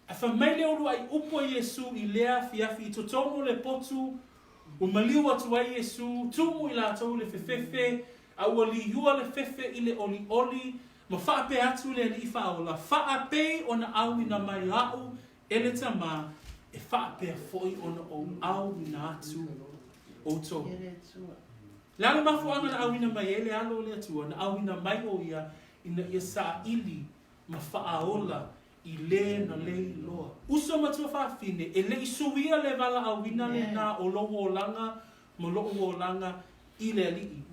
A fai mai le uluai upu a Iesū i lea afiafi i totonu o le potu, ua maliu atu ai Iesū, tumu i latou i le fefefe, a ua liua le fefe i le olioli, ma faapea atu le Alii Faaola, Faapei ona auina mai aʻu e le Tamā, e faapea foi ona ou auina atu outou. Le a le mafuaaga na auina mai ai le Alo o le Atua, na auina mai o ia ina ia saili ma faaola i lē na lei loa. Uso ma tuafafine, e le i suia le valaauina lenā o lou olaga ma loʻu olaga i le Alii.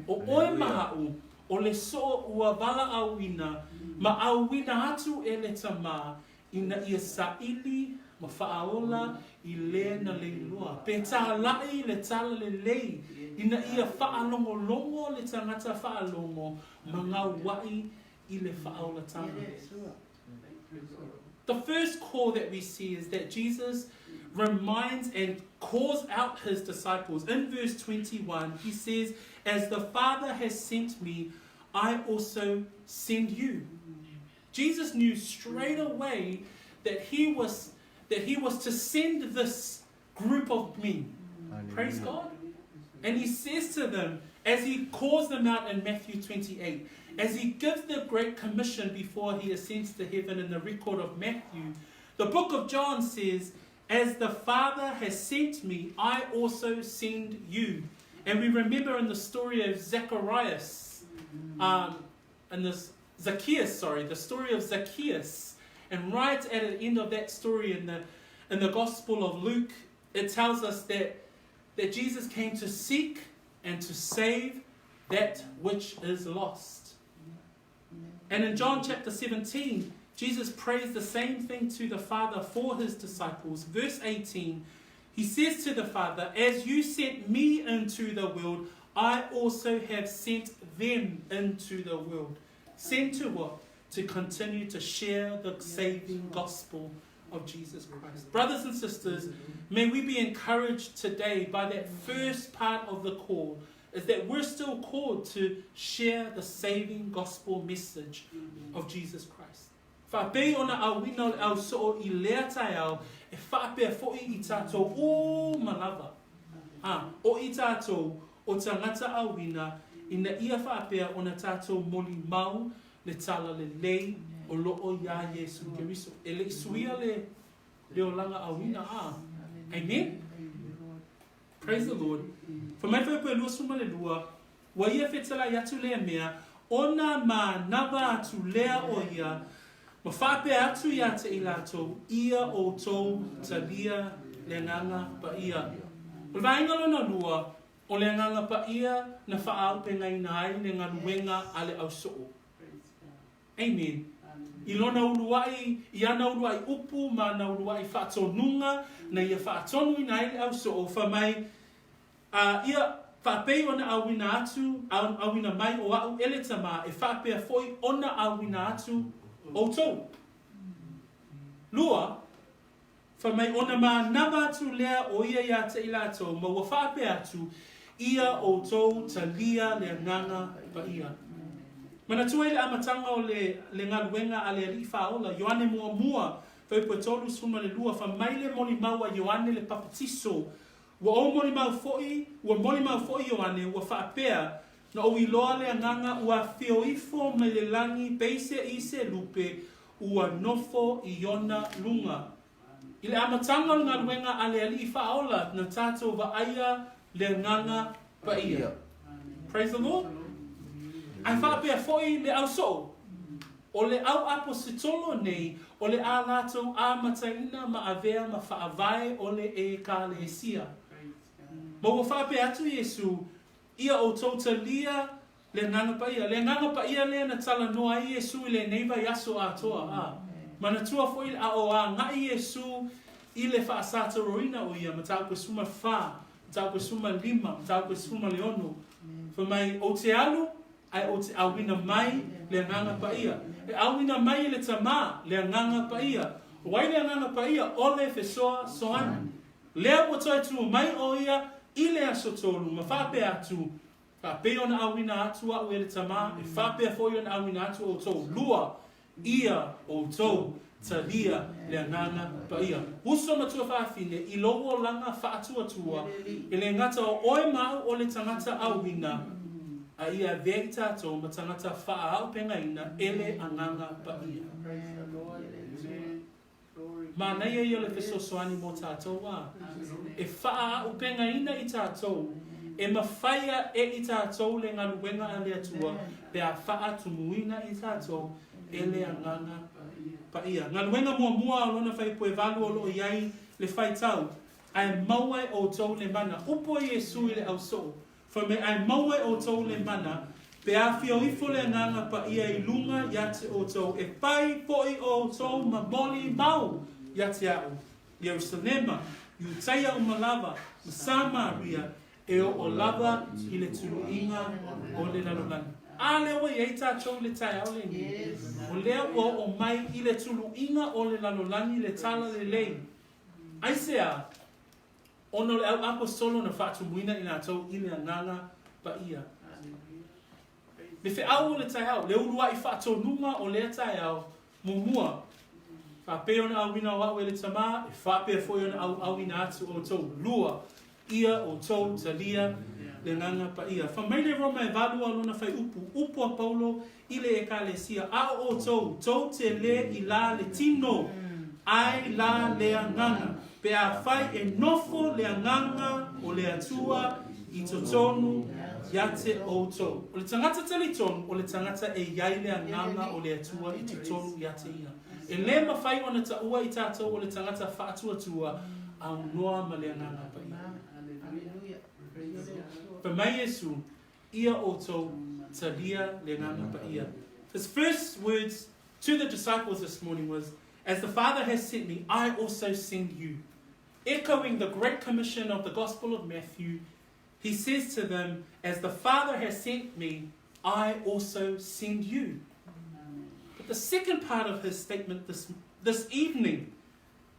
O oe ma aʻu, o le soo ua valaauina ma auina atu e le Tamā ina ia saili ma faaola i lē na lei loa. Pe tālaʻi le talalelei ina ia faalogologo le tagata faalogo ma gauaʻi i le faaolataga. The first call that we see is that Jesus reminds and calls out his disciples. In verse 21, he says, As the Father has sent me, I also send you. Jesus knew straight away that he was that he was to send this group of men. Praise God. And he says to them, as he calls them out in Matthew 28, as he gives the Great Commission before he ascends to heaven in the record of Matthew, the book of John says, As the Father has sent me, I also send you. And we remember in the story of Zacharias, and this Zacchaeus, sorry, the story of Zacchaeus. And right at the end of that story in the, in the Gospel of Luke, it tells us that, that Jesus came to seek and to save that which is lost. And in John chapter 17, Jesus prays the same thing to the Father for his disciples. Verse 18, he says to the Father, As you sent me into the world, I also have sent them into the world. Sent to what? To continue to share the saving gospel of Jesus Christ. Brothers and sisters, may we be encouraged today by that first part of the call is that we're still called to share the saving gospel message of Jesus Christ. Faapei ona auina o le au soo i lea taeao e faapea foʻi i tatou uma lava. A, o i tatou o tagata auina ina ia faapea ona tatou molimau le talalelei o loo iā Iesu Keriso. E le i suia le le olaga auina, a. Amen? Praise the Lord. Fai mai fuaiupu e 22, Ua ia fetalai atu lea mea, ona manawa atu lea o ia, ma faapea atu iā te i latou, Ia outou talia le Agaga Paia. O le vaega lona lua, o le Agaga Paia na faaaupegaina ai le galuega a le ausoo. Amen. I lona uluai, i ana uluai upu ma ana uluai faatonuga na ia faatonuina ai le ausoo, fai mai, A ia, faapei ona auina atu, auina mai o aʻu e le Tamā, e faapea foi ona auina atu outou. Lua, fai mai ona manava atu lea o ia iā te i latou, ma ua faapea atu, Ia outou talia le Agaga Paia. Manatua i le amataga o le le galuega a le Alii Faaola, Ioane Muamua, fuaiupu e 32, Fai mai le molimau a Ioane le Papatiso, Ua ou molimau foi, ua molimau foi Ioane, ua faapea, Na ou iloa le Agaga ua afio ifo mai le lagi peise i se lupe, ua nofo i ona luga. I le amataga o le galuega a le Alii Faaola na tatou vaaia le Agaga Paia. Praise the Lord. Ae faapea foi le au soo, o le au aposetolo nei o le a latou amataina ma avea ma faavae o le Ekalesia. Ma ua faapea atu Iesu, Ia outou talia Le Agaga Paia. Le Agaga Paia lea na talanoa ai Iesu i lenei vaiaso atoa. A. Manatua foi le a o agai Iesu i le faasatoroina o ia mataupu e 14, mataupu e 15, mataupu e 16. Fai mai, Ou te alu, ae ou te auina mai le Agaga Paia. E auina mai e le Tama le Agaga Paia. O ai le Agaga Paia? O le fesoasoani. Lea ua toe tu mai o ia i le aso tolu ma faapea atu, Faapei ona auina atu a'u e le Tama, e faapea foi ona auina atu outou lua ia outou talia le Agaga Paia. Uso ma tuafafine i lou olaga faatuatua, e le gata o oe ma a'u o le tagata auina, a ia avea i tatou ma tagata faaaupegaina e le Agaga Paia. Manaia ia o le fesoasoani mo tatou a e faaaupegaina i tatou, e mafaia e i tatou le galuega a le Atua pe a faatumuina i tatou e le Agaga Paia. Galuega muamua o lona fuaiupu e valu o lo o i ai le faitau, Ae maua e outou le mana. Upu a Iesu i le ausoo, Fai mai, Ae maua e outou le mana, pe afio ifo le Agaga Paia i luga ia te outou, e fai foi outou ma moli mau ia te a'u, Ierusalema, Iutaia uma lava, ma Samaria, e oo lava i le tuluiga o le lalolagi. A lea ua i ai tatou i le taeao lenei, o lea ua oo mai i le tuluiga o le lalolagi le talalelei. Aisea? Ona o le au aposetolo na faatumuina i latou i le Agaga Paia. Le feau o le taeao, le uluai faatonuga o lea taeao, muamua, Faapei ona auina o a'u e le Tama, e faapea foi ona auauina atu outou. Lua, Ia outou talia le Agaga Paia. Fai mai le Roma e valu a lona fuaiupu, upu a Paulo i le Ekalesia, A o outou, tou te lē i la le tino, ai la le Agaga, pe afai e nofo le Agaga o le Atua i totonu ia te outou. O le tagata talitonu, o le tagata e i ai le Agaga o le Atua i totonu ia te ia. E lē mafai ona taua i tatou o le tagata faatuatua, aunoa ma le Agaga Paia. Fai mai Iesu, Ia outou talia le Agaga Paia. His first words to the disciples this morning was, As the Father has sent me, I also send you. Echoing the Great Commission of the Gospel of Matthew, he says to them, As the Father has sent me, I also send you. But the second part of his statement this, this evening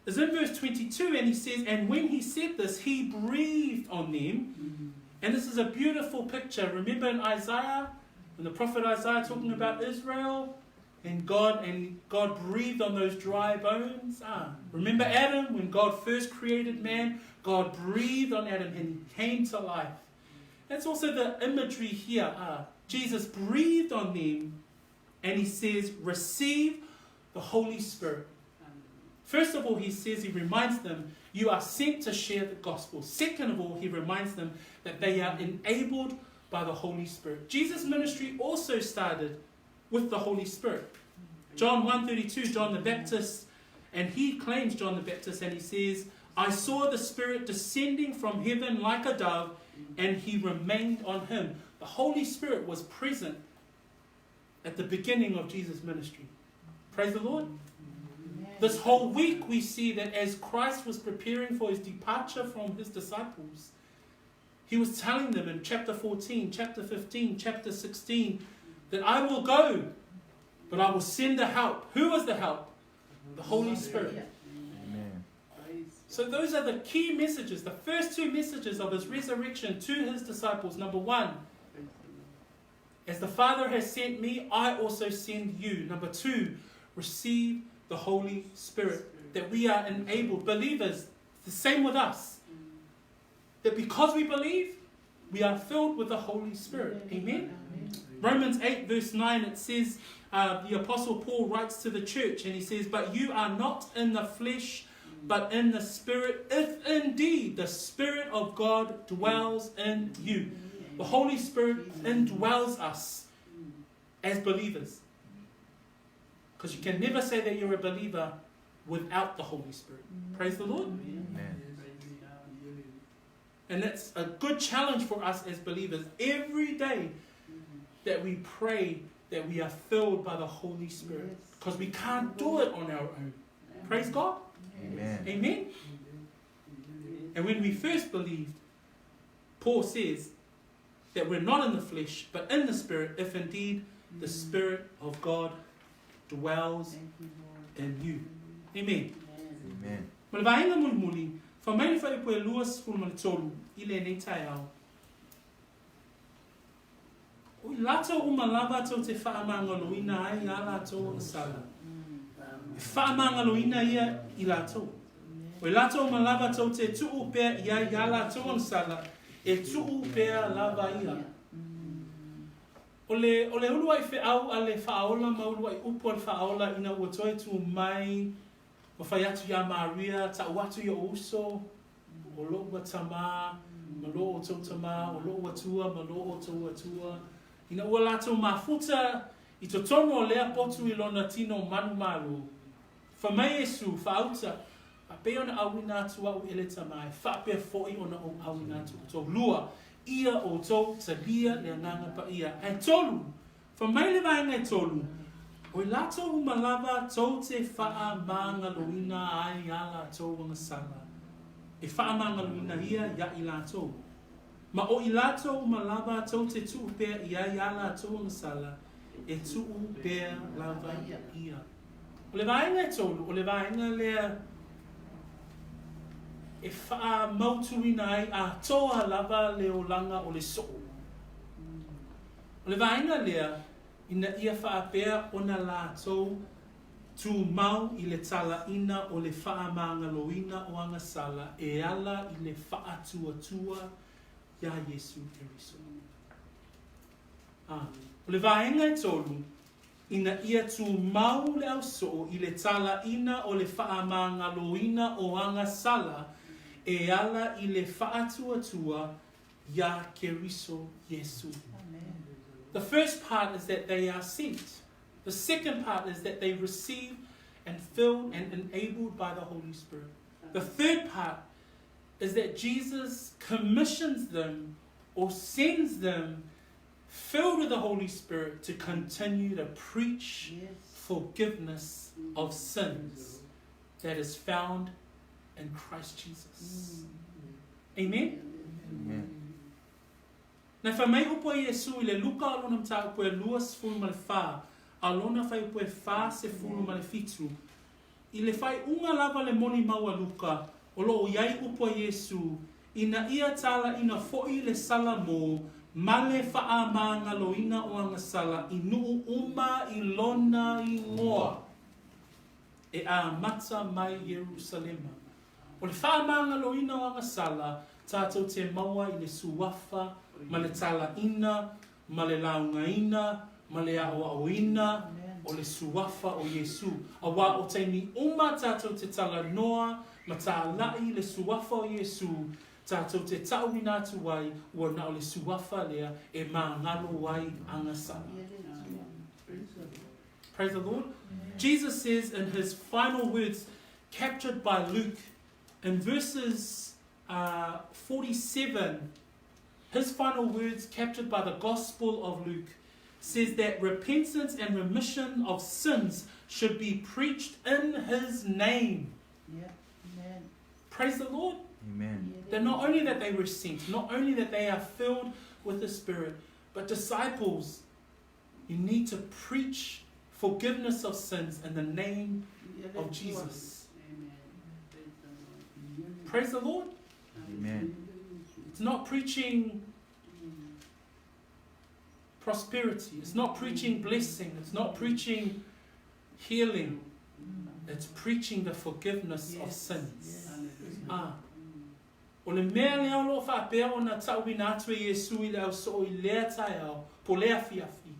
is in verse 22, and he says, And when he said this, he breathed on them. Mm-hmm. And this is a beautiful picture. Remember in Isaiah, when the prophet Isaiah talking about Israel, and God and God breathed on those dry bones. Ah, remember Adam when God first created man, God breathed on Adam and he came to life. That's also the imagery here. Ah, Jesus breathed on them and he says, "Receive the Holy Spirit." First of all, he says, he reminds them, you are sent to share the gospel. Second of all, he reminds them that they are enabled by the Holy Spirit. Jesus' ministry also started with the Holy Spirit. John 1:32, John the Baptist, and he claims John the Baptist and he says, I saw the Spirit descending from heaven like a dove, and he remained on him. The Holy Spirit was present at the beginning of Jesus' ministry. Praise the Lord. This whole week, we see that as Christ was preparing for his departure from his disciples, he was telling them in chapter 14, chapter 15, chapter 16, that I will go, but I will send the help. Who was the help? The Holy Spirit. Amen. So those are the key messages, the first two messages of his resurrection to his disciples. Number one, as the Father has sent me, I also send you. Number two, receive the Holy Spirit. That we are enabled, believers, the same with us. That because we believe, we are filled with the Holy Spirit. Amen? Romans 8, verse 9, it says, uh, the Apostle Paul writes to the church and he says, But you are not in the flesh, but in the Spirit, if indeed the Spirit of God dwells in you. The Holy Spirit indwells us as believers. Because you can never say that you're a believer without the Holy Spirit. Praise the Lord. Amen. And that's a good challenge for us as believers every day that we pray that we are filled by the Holy Spirit. Because we can't do it on our own. Praise God. Amen. Amen. And when we first believed, Paul says that we're not in the flesh, but in the Spirit, if indeed the Spirit of God dwells in you. Amen. Amen. Ma le vaega mulimuli, fai mai le fuaiupu e 23 i lenei taeao. O i latou uma lava tou te faamagaloina ai a latou agasala. E faamagaloina ia i latou. O i latou uma lava tou te tuu pea i ai a latou agasala, e tuu pea lava ia. O le, o le uluai feau a le Faaola ma uluai upu a le Faaola ina ua toe tu mai ma fai atu iā Maria, Ta'u atu i o'u uso, o lo'u tamā, ma lo outou tamā, o lo'u Atua ma lo outou Atua. Ina ua latou mafuta i totonu o lea potu i lona tino manumalo. Fai mai Iesu, Faauta, faapea ona auina atu a'u e le Tamā, e faapea fo'i ona ou auina atu outou. Lua, ia outou talia le Agaga Paia. Ae tolu, fai mai le vaega e tolu, O i latou uma lava tou te faamagaloina ai a latou agasala, e faamagaloina ia iā i latou. Ma o i latou uma lava tou te tuu pea i ai a latou agasala, e tuu pea lava ia. O le vaega e tolu, o le vaega lea e faamautuina ai atoa lava le olaga o le soo. O le vaega lea, ina ia faapea ona latou tumau i le talaina o le faamagaloina o agasala e ala i le faatuatua iā Iesu Keriso. A, o le vaega e tolu, ina ia tumau le ausoo i le talaina o le faamagaloina o agasala e ala i le faatuatua iā Keriso Iesu. The first part is that they are sent. The second part is that they receive and filled and enabled by the Holy Spirit. The third part is that Jesus commissions them or sends them filled with the Holy Spirit to continue to preach Yes. forgiveness of sins that is found in Christ Jesus. Amen? Amen. Na fai mai upu a Iesu i le Luka o lona mataupu e 24, a lona fuaiupu e 47. I le faaiuga lava le molimau a Luka, o lo o i ai upu a Iesu, ina ia talaina fo'i le Salamo ma le faamagaloina o agasala i nuu uma i lona igoa e amata mai Ierusalema. O le faamagaloina o agasala tatou te maua i le suafa ma le talaina ma le laugaina ma le aʻoaʻoina o le suafa o Iesu. Auā o taimi uma tatou te talanoa ma talaʻi i le suafa o Iesu, tatou te taʻuina atu ai ua na o le suafa lea e magalo ai agasala. Praise the Lord. Jesus says in his final words, captured by Luke, in verses uh, 47, his final words captured by the Gospel of Luke, says that repentance and remission of sins should be preached in his name. Yeah. Amen. Praise the Lord. Amen. That not only that they were sent, not only that they are filled with the Spirit, but disciples, you need to preach forgiveness of sins in the name of Jesus. Amen. Praise the Lord. Praise the Lord. Amen. It's not preaching prosperity. It's not preaching blessing. It's not preaching healing. It's preaching the forgiveness of sins. Ah. O le mea lea o lo o faapea ona ta'uina atu e Iesu i le au soo i lea taeao, po lea afiafi.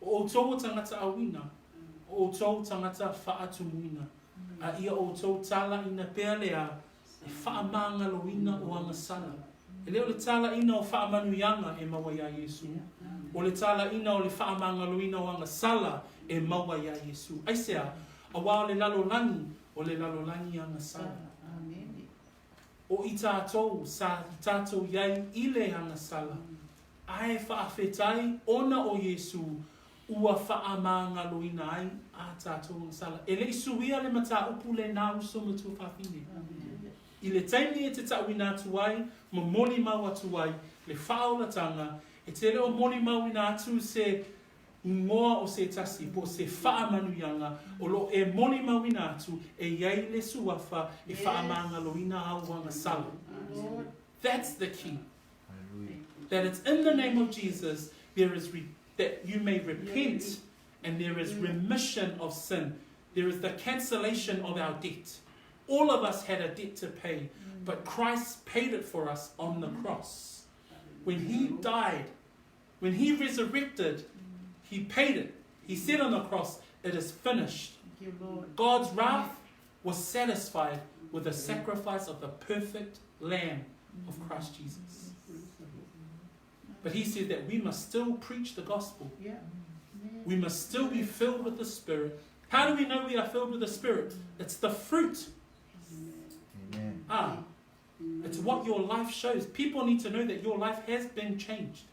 O outou o tagata auina, o outou tagata faatumuina, a ia outou tala'ina pea lea e faamagaloina o agasala. E le o le tala'ina o faamanuiaga e maua iā Iesu. O le tala'ina o le faamagaloina o agasala e maua iā Iesu. Aisea? Auā o le lalolagi, o le lalolagi agasala. O i tatou, sa i tatou i ai i le agasala, ae faafetai ona o Iesu ua faamagaloina ai a tatou agasala. E le i suia le mataupu lenā uso ma tuafafine. I le taimi e te ta'uina atu ai ma molimau atu ai le faaolataga, e te le o molimauina atu se igoa o se tasi po o se faamanuiaga o lo o e molimauina atu e i ai le Suafa e faamagaloina au agasala. That's the key. That it's in the name of Jesus there is re- that you may repent and there is remission of sin. There is the cancellation of our debt. All of us had a debt to pay, but Christ paid it for us on the cross. When he died, when he resurrected, he paid it. He said on the cross, It is finished. Thank you, Lord. God's wrath was satisfied with the sacrifice of the perfect Lamb of Christ Jesus. But he said that we must still preach the gospel. We must still be filled with the Spirit. How do we know we are filled with the Spirit? It's the fruit. Amen. Ah, it's what your life shows. People need to know that your life has been changed.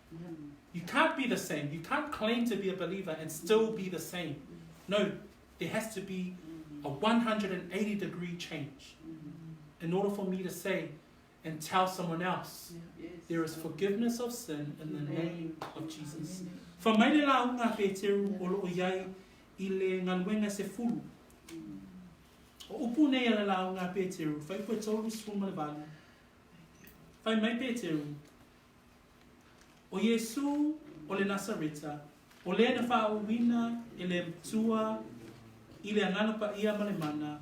You can't be the same. You can't claim to be a believer and still be the same. No, there has to be a 180 degree change in order for me to say and tell someone else there is forgiveness of sin in the name of Jesus. Fai mai le lauga a Peteru o lo o i ai i le Galuega 10. O upu nei a le lauga a Peteru, fuaiupu e 38. Fai mai Peteru, O Iesū o le Nasareta, o lea na faauuina e le Atua i le Agaga Paia ma le mana,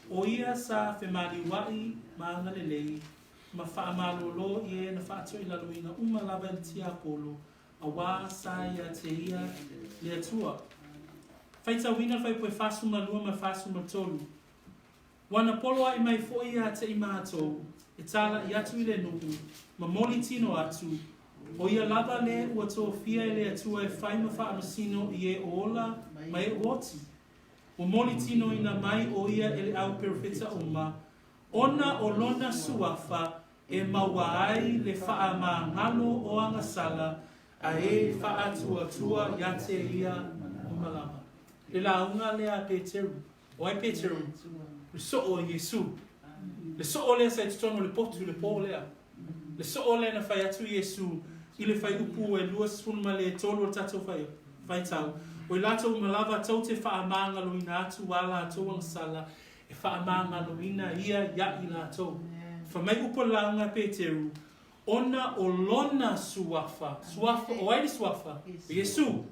o ia sa femaliuaʻi ma agalelei ma faamalōlō i e na faatoilaloina uma lava e le Tiapolo, auā sa ia te ia le Atua. Faitauina le fuaiupu e 42 ma le 43. Ua na poloaʻi mai foʻi ia te i matou, e tālaʻi atu i le nuu, ma moli tino atu, o ia lava le ua tofia e le Atua e fai ma faamasino i e o ola ma e o oti. Ua moli tinoina mai o ia e le au perofeta uma, ona o lona suafa e maua ai le faamagalo o agasala a e faatuatua ia te ia uma lava. Le lauga lea a Peteru. O ai Peteru? Le soo o Iesu. Le soo lea sa i totonu o le potu i le pō lea. Le soo lea na fai atu Iesu i le fuaiupu e 23 o le tatou faitau, o i latou uma lava tou te faamagaloina atu a latou agasala e faamagaloina ia ia i latou. Fai mai upu a le lauga a Peteru, ona o lona suafa, suafa, o ai le suafa? O Iesu.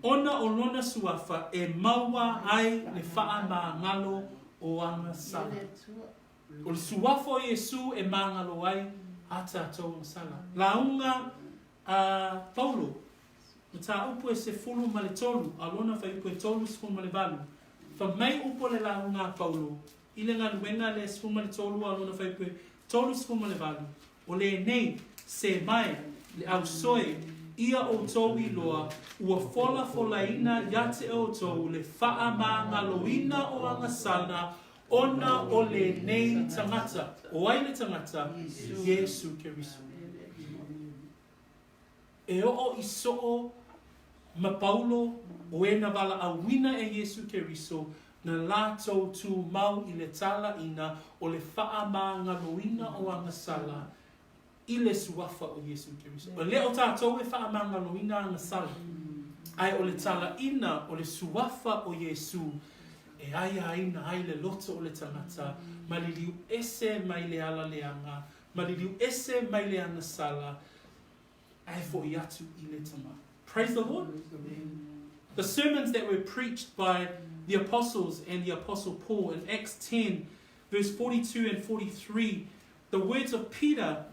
Ona o lona suafa e maua ai le faamagalo o agasala. O le suafa o Iesu e magalo ai a tatou agasala. Lauga a Paulo, mataupu e 13, a lona fuaiupu e 38. Fai mai upu a le lauga a Paulo, I le galuega le 13 a lona fuaiupu e 38, o lenei, se mai, le ausoe, ia outou iloa, ua folafolaina ia te outou le faamagaloina o agasala ona o lenei tagata. O ai le tagata? Iesu Keriso. E oo i soo ma Paulo o e na valaauina e Iesu Keriso na latou tumau i le talaina o le faamagaloina o agasala i le Suafa o Iesu Keriso. E le o tatou e faamagaloina agasala, ae o le talaina o le Suafa o Iesu e aiaina ai le loto o le tagata, maliliu ese mai le ala leaga, maliliu ese mai le agasala, ae foʻi atu i le Tama. Praise the Lord. The sermons that were preached by the apostles and the apostle Paul in Acts 10, verse 42 and 43, the words of Peter,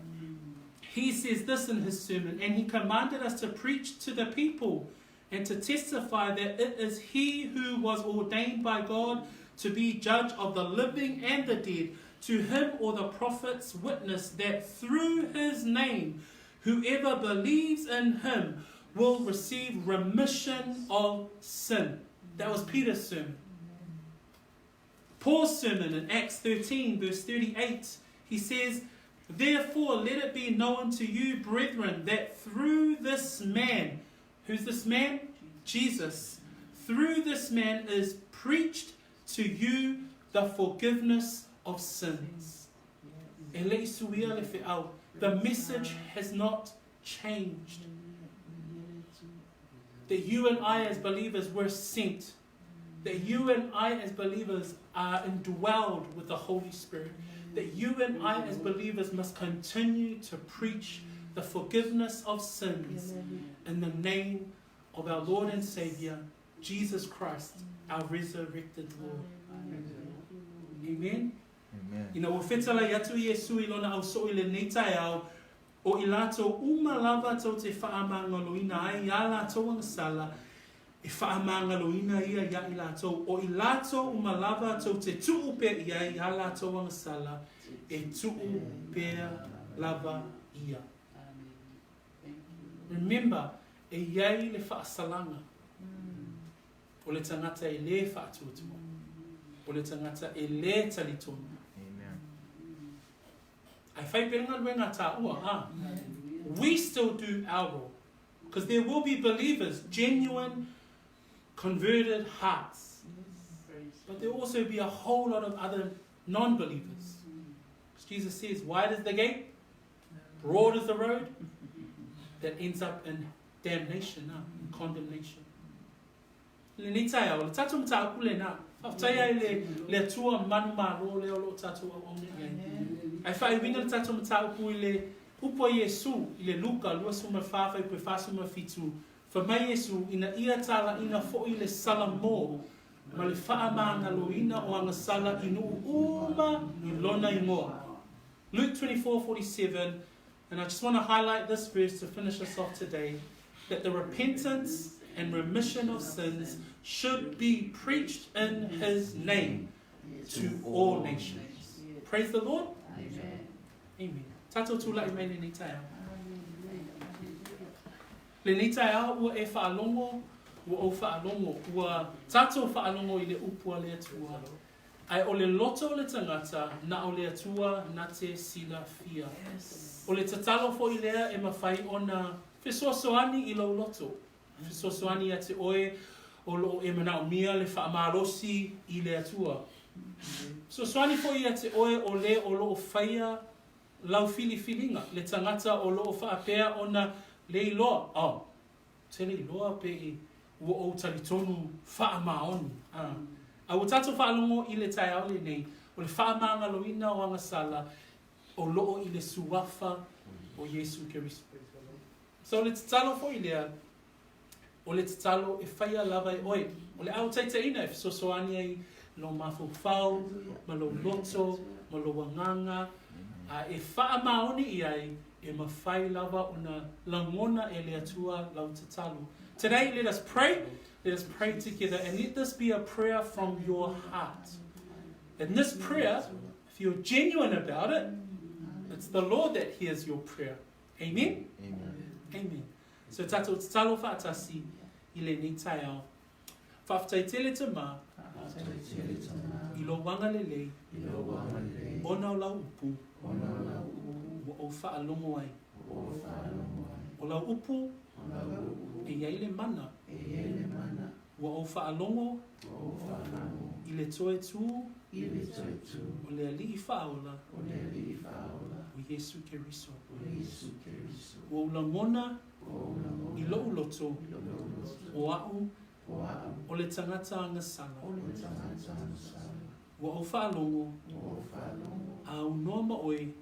he says this in his sermon, and he commanded us to preach to the people and to testify that it is he who was ordained by God to be judge of the living and the dead. To him or the prophets witness that through his name, whoever believes in him will receive remission of sin. That was Peter's sermon. Paul's sermon in Acts 13, verse 38, he says, Therefore, let it be known to you, brethren, that through this man, who's this man? Jesus. Through this man is preached to you the forgiveness of sins. The message has not changed. That you and I as believers were sent. That you and I as believers are indwelled with the Holy Spirit. That you and I as believers must continue to preach the forgiveness of sins in the name of our Lord and Savior, Jesus Christ, our resurrected Lord. Amen. Amen. Ina ua fetalai atu Iesu i lona ausoo i lenei taeao, o i latou uma lava tou te faamagaloina ai iā latou agasala, e faamagaloina ia iā i latou, o i latou uma lava tou te tuu pea i ai iā latou agasala, e tuu pea lava ia. Remember, e i ai le faasalaga o le tagata e lē faatuatua, o le tagata e lē talitonu. Ae fai pea le galuega a tāua, ā. We still do our role. Because there will be believers, genuine, converted hearts. But there will also be a whole lot of other non-believers. Because Jesus says, wide is the gate, broad is the road that ends up in damnation, in condemnation. Lenei taeao, le tatou mataupu lena, faafetai ai le, le Atua manumalo lea o lo o tatou auauna i ai. Ae faaiuina le tatou mataupu i le upu a Iesu i le Luka 24 fuaiupu e 47, fai mai Iesu, ina ia talaiina foi le Salamo ma le faamagaloina o agasala i nuu uma i lona igoa. Luke 24:47, and I just want to highlight this verse to finish us off today, that the repentance and remission of sins should be preached in his name to all nations. Praise the Lord. Amen. Amen. Tatou tula'i mai lenei taeao. Lenei taeao ua e faalogo, ua ou faalogo, ua tatou faalogo i le upu a le Atua. Ae o le loto o le tagata, na o le Atua na te silafia. O le tatalo foi lea e mafai ona fesoasoani i lou loto, fesoasoani ia te oe o lo o e manaomia le faamalosi i le Atua. Fesoasoani foi ia te oe o le o lo o faia lau filifiliga, le tagata o lo o faapea ona le iloa, oh, te le iloa pe i ua ou talitonu faamaoni. A. A ua tatou faalogo i le taeao lenei, o le faamagaloina o agasala o lo o i le Suafa o Iesu Keriso. So o le tatalo foi lea, o le tatalo e faia lava e oe. O le a ou taitaiina e fesoasoani ai lou mafaufau ma lou loto ma lou agaga, a e faamaoni i ai e mafai lava ona lagona e le Atua lau tatalo. Today let us pray, let us pray together and let this be a prayer from your heart. And this prayer, if you're genuine about it, it's the Lord that hears your prayer. Amen? Amen. Amen. So tatou tatalo faatasi i lenei taeao. Faafetai tele Tama i lou agalelei ona o lau upu ua ou faalogo ai. O lau upu e i ai le mana ua ou faalogo i le toe tū o le Alii Faaola o Iesu Keriso. Ua ou lagona i lou loto o a'u. O le tagata agasala. Ua ou faalogo. A aunoa ma oe.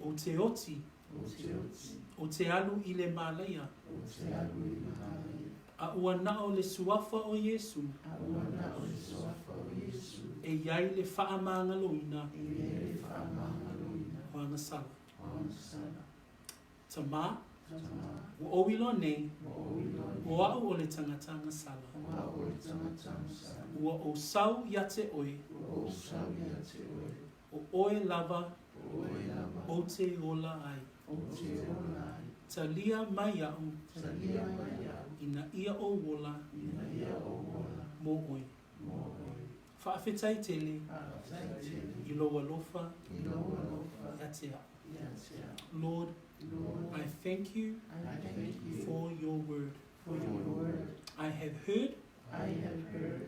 Ou te oti. Ou te alu i le malaia. A ua na o le suafa o Iesu. E i ai le faamagaloina. O agasala. Tamā, ua ou iloa nei, o au o le tagata agasala. Ua ou sau ia te oe, o oe lava ou te ola ai. Talia mai iaʻu ina ia ou ola mo oe. Faafetai tele i lou alofa ia te au. Lord, I thank you for your word. I have heard,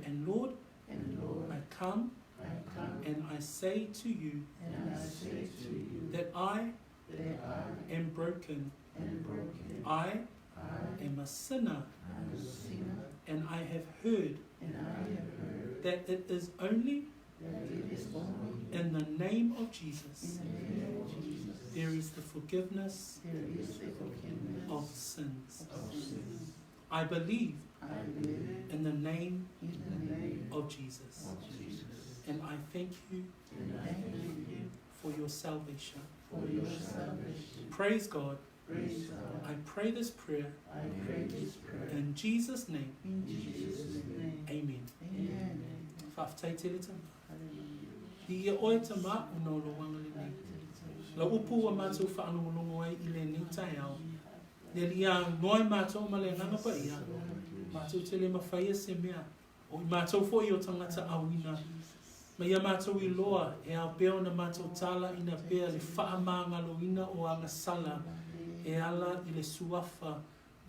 and Lord, I come and I say to you that I am broken. I am a sinner, and I have heard that it is only in the name of Jesus there is the forgiveness of sins. I believe in the name of Jesus. And I thank you for your salvation. Praise God. I pray this prayer in Jesus' name. Amen. Faafetai tele Tamā. Viia oe Tamā ona o lou agalelei. Lau upu ua matou faalogologo ai i lenei taeao. Le Alii aunoa i matou ma le Agaga Paia, matou te le mafaia se mea, o i matou foi o tagata auina. Ma ia matou iloa e ao pea ona matou talaina pea le faamagaloina o agasala e ala i le Suafa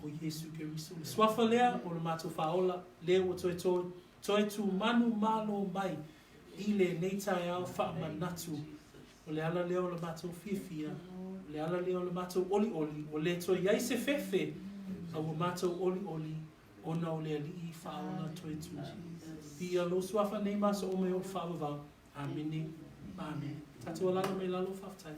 o Iesu Keriso. Le Suafa lea o le matou Faaola, lea ua toe toe tumanu malo mai i lenei taeao faamanatu. O le ala lea o le matou fiafia, o le ala lea o le matou olioli, ua le toe i ai se fefe, a ua matou olioli ona o le Alii Faaola toe tu. Viia lou Suafa nei ma aso uma e oo faavavau. Amene ma amene. Tatou alala mai lalo, faafetai.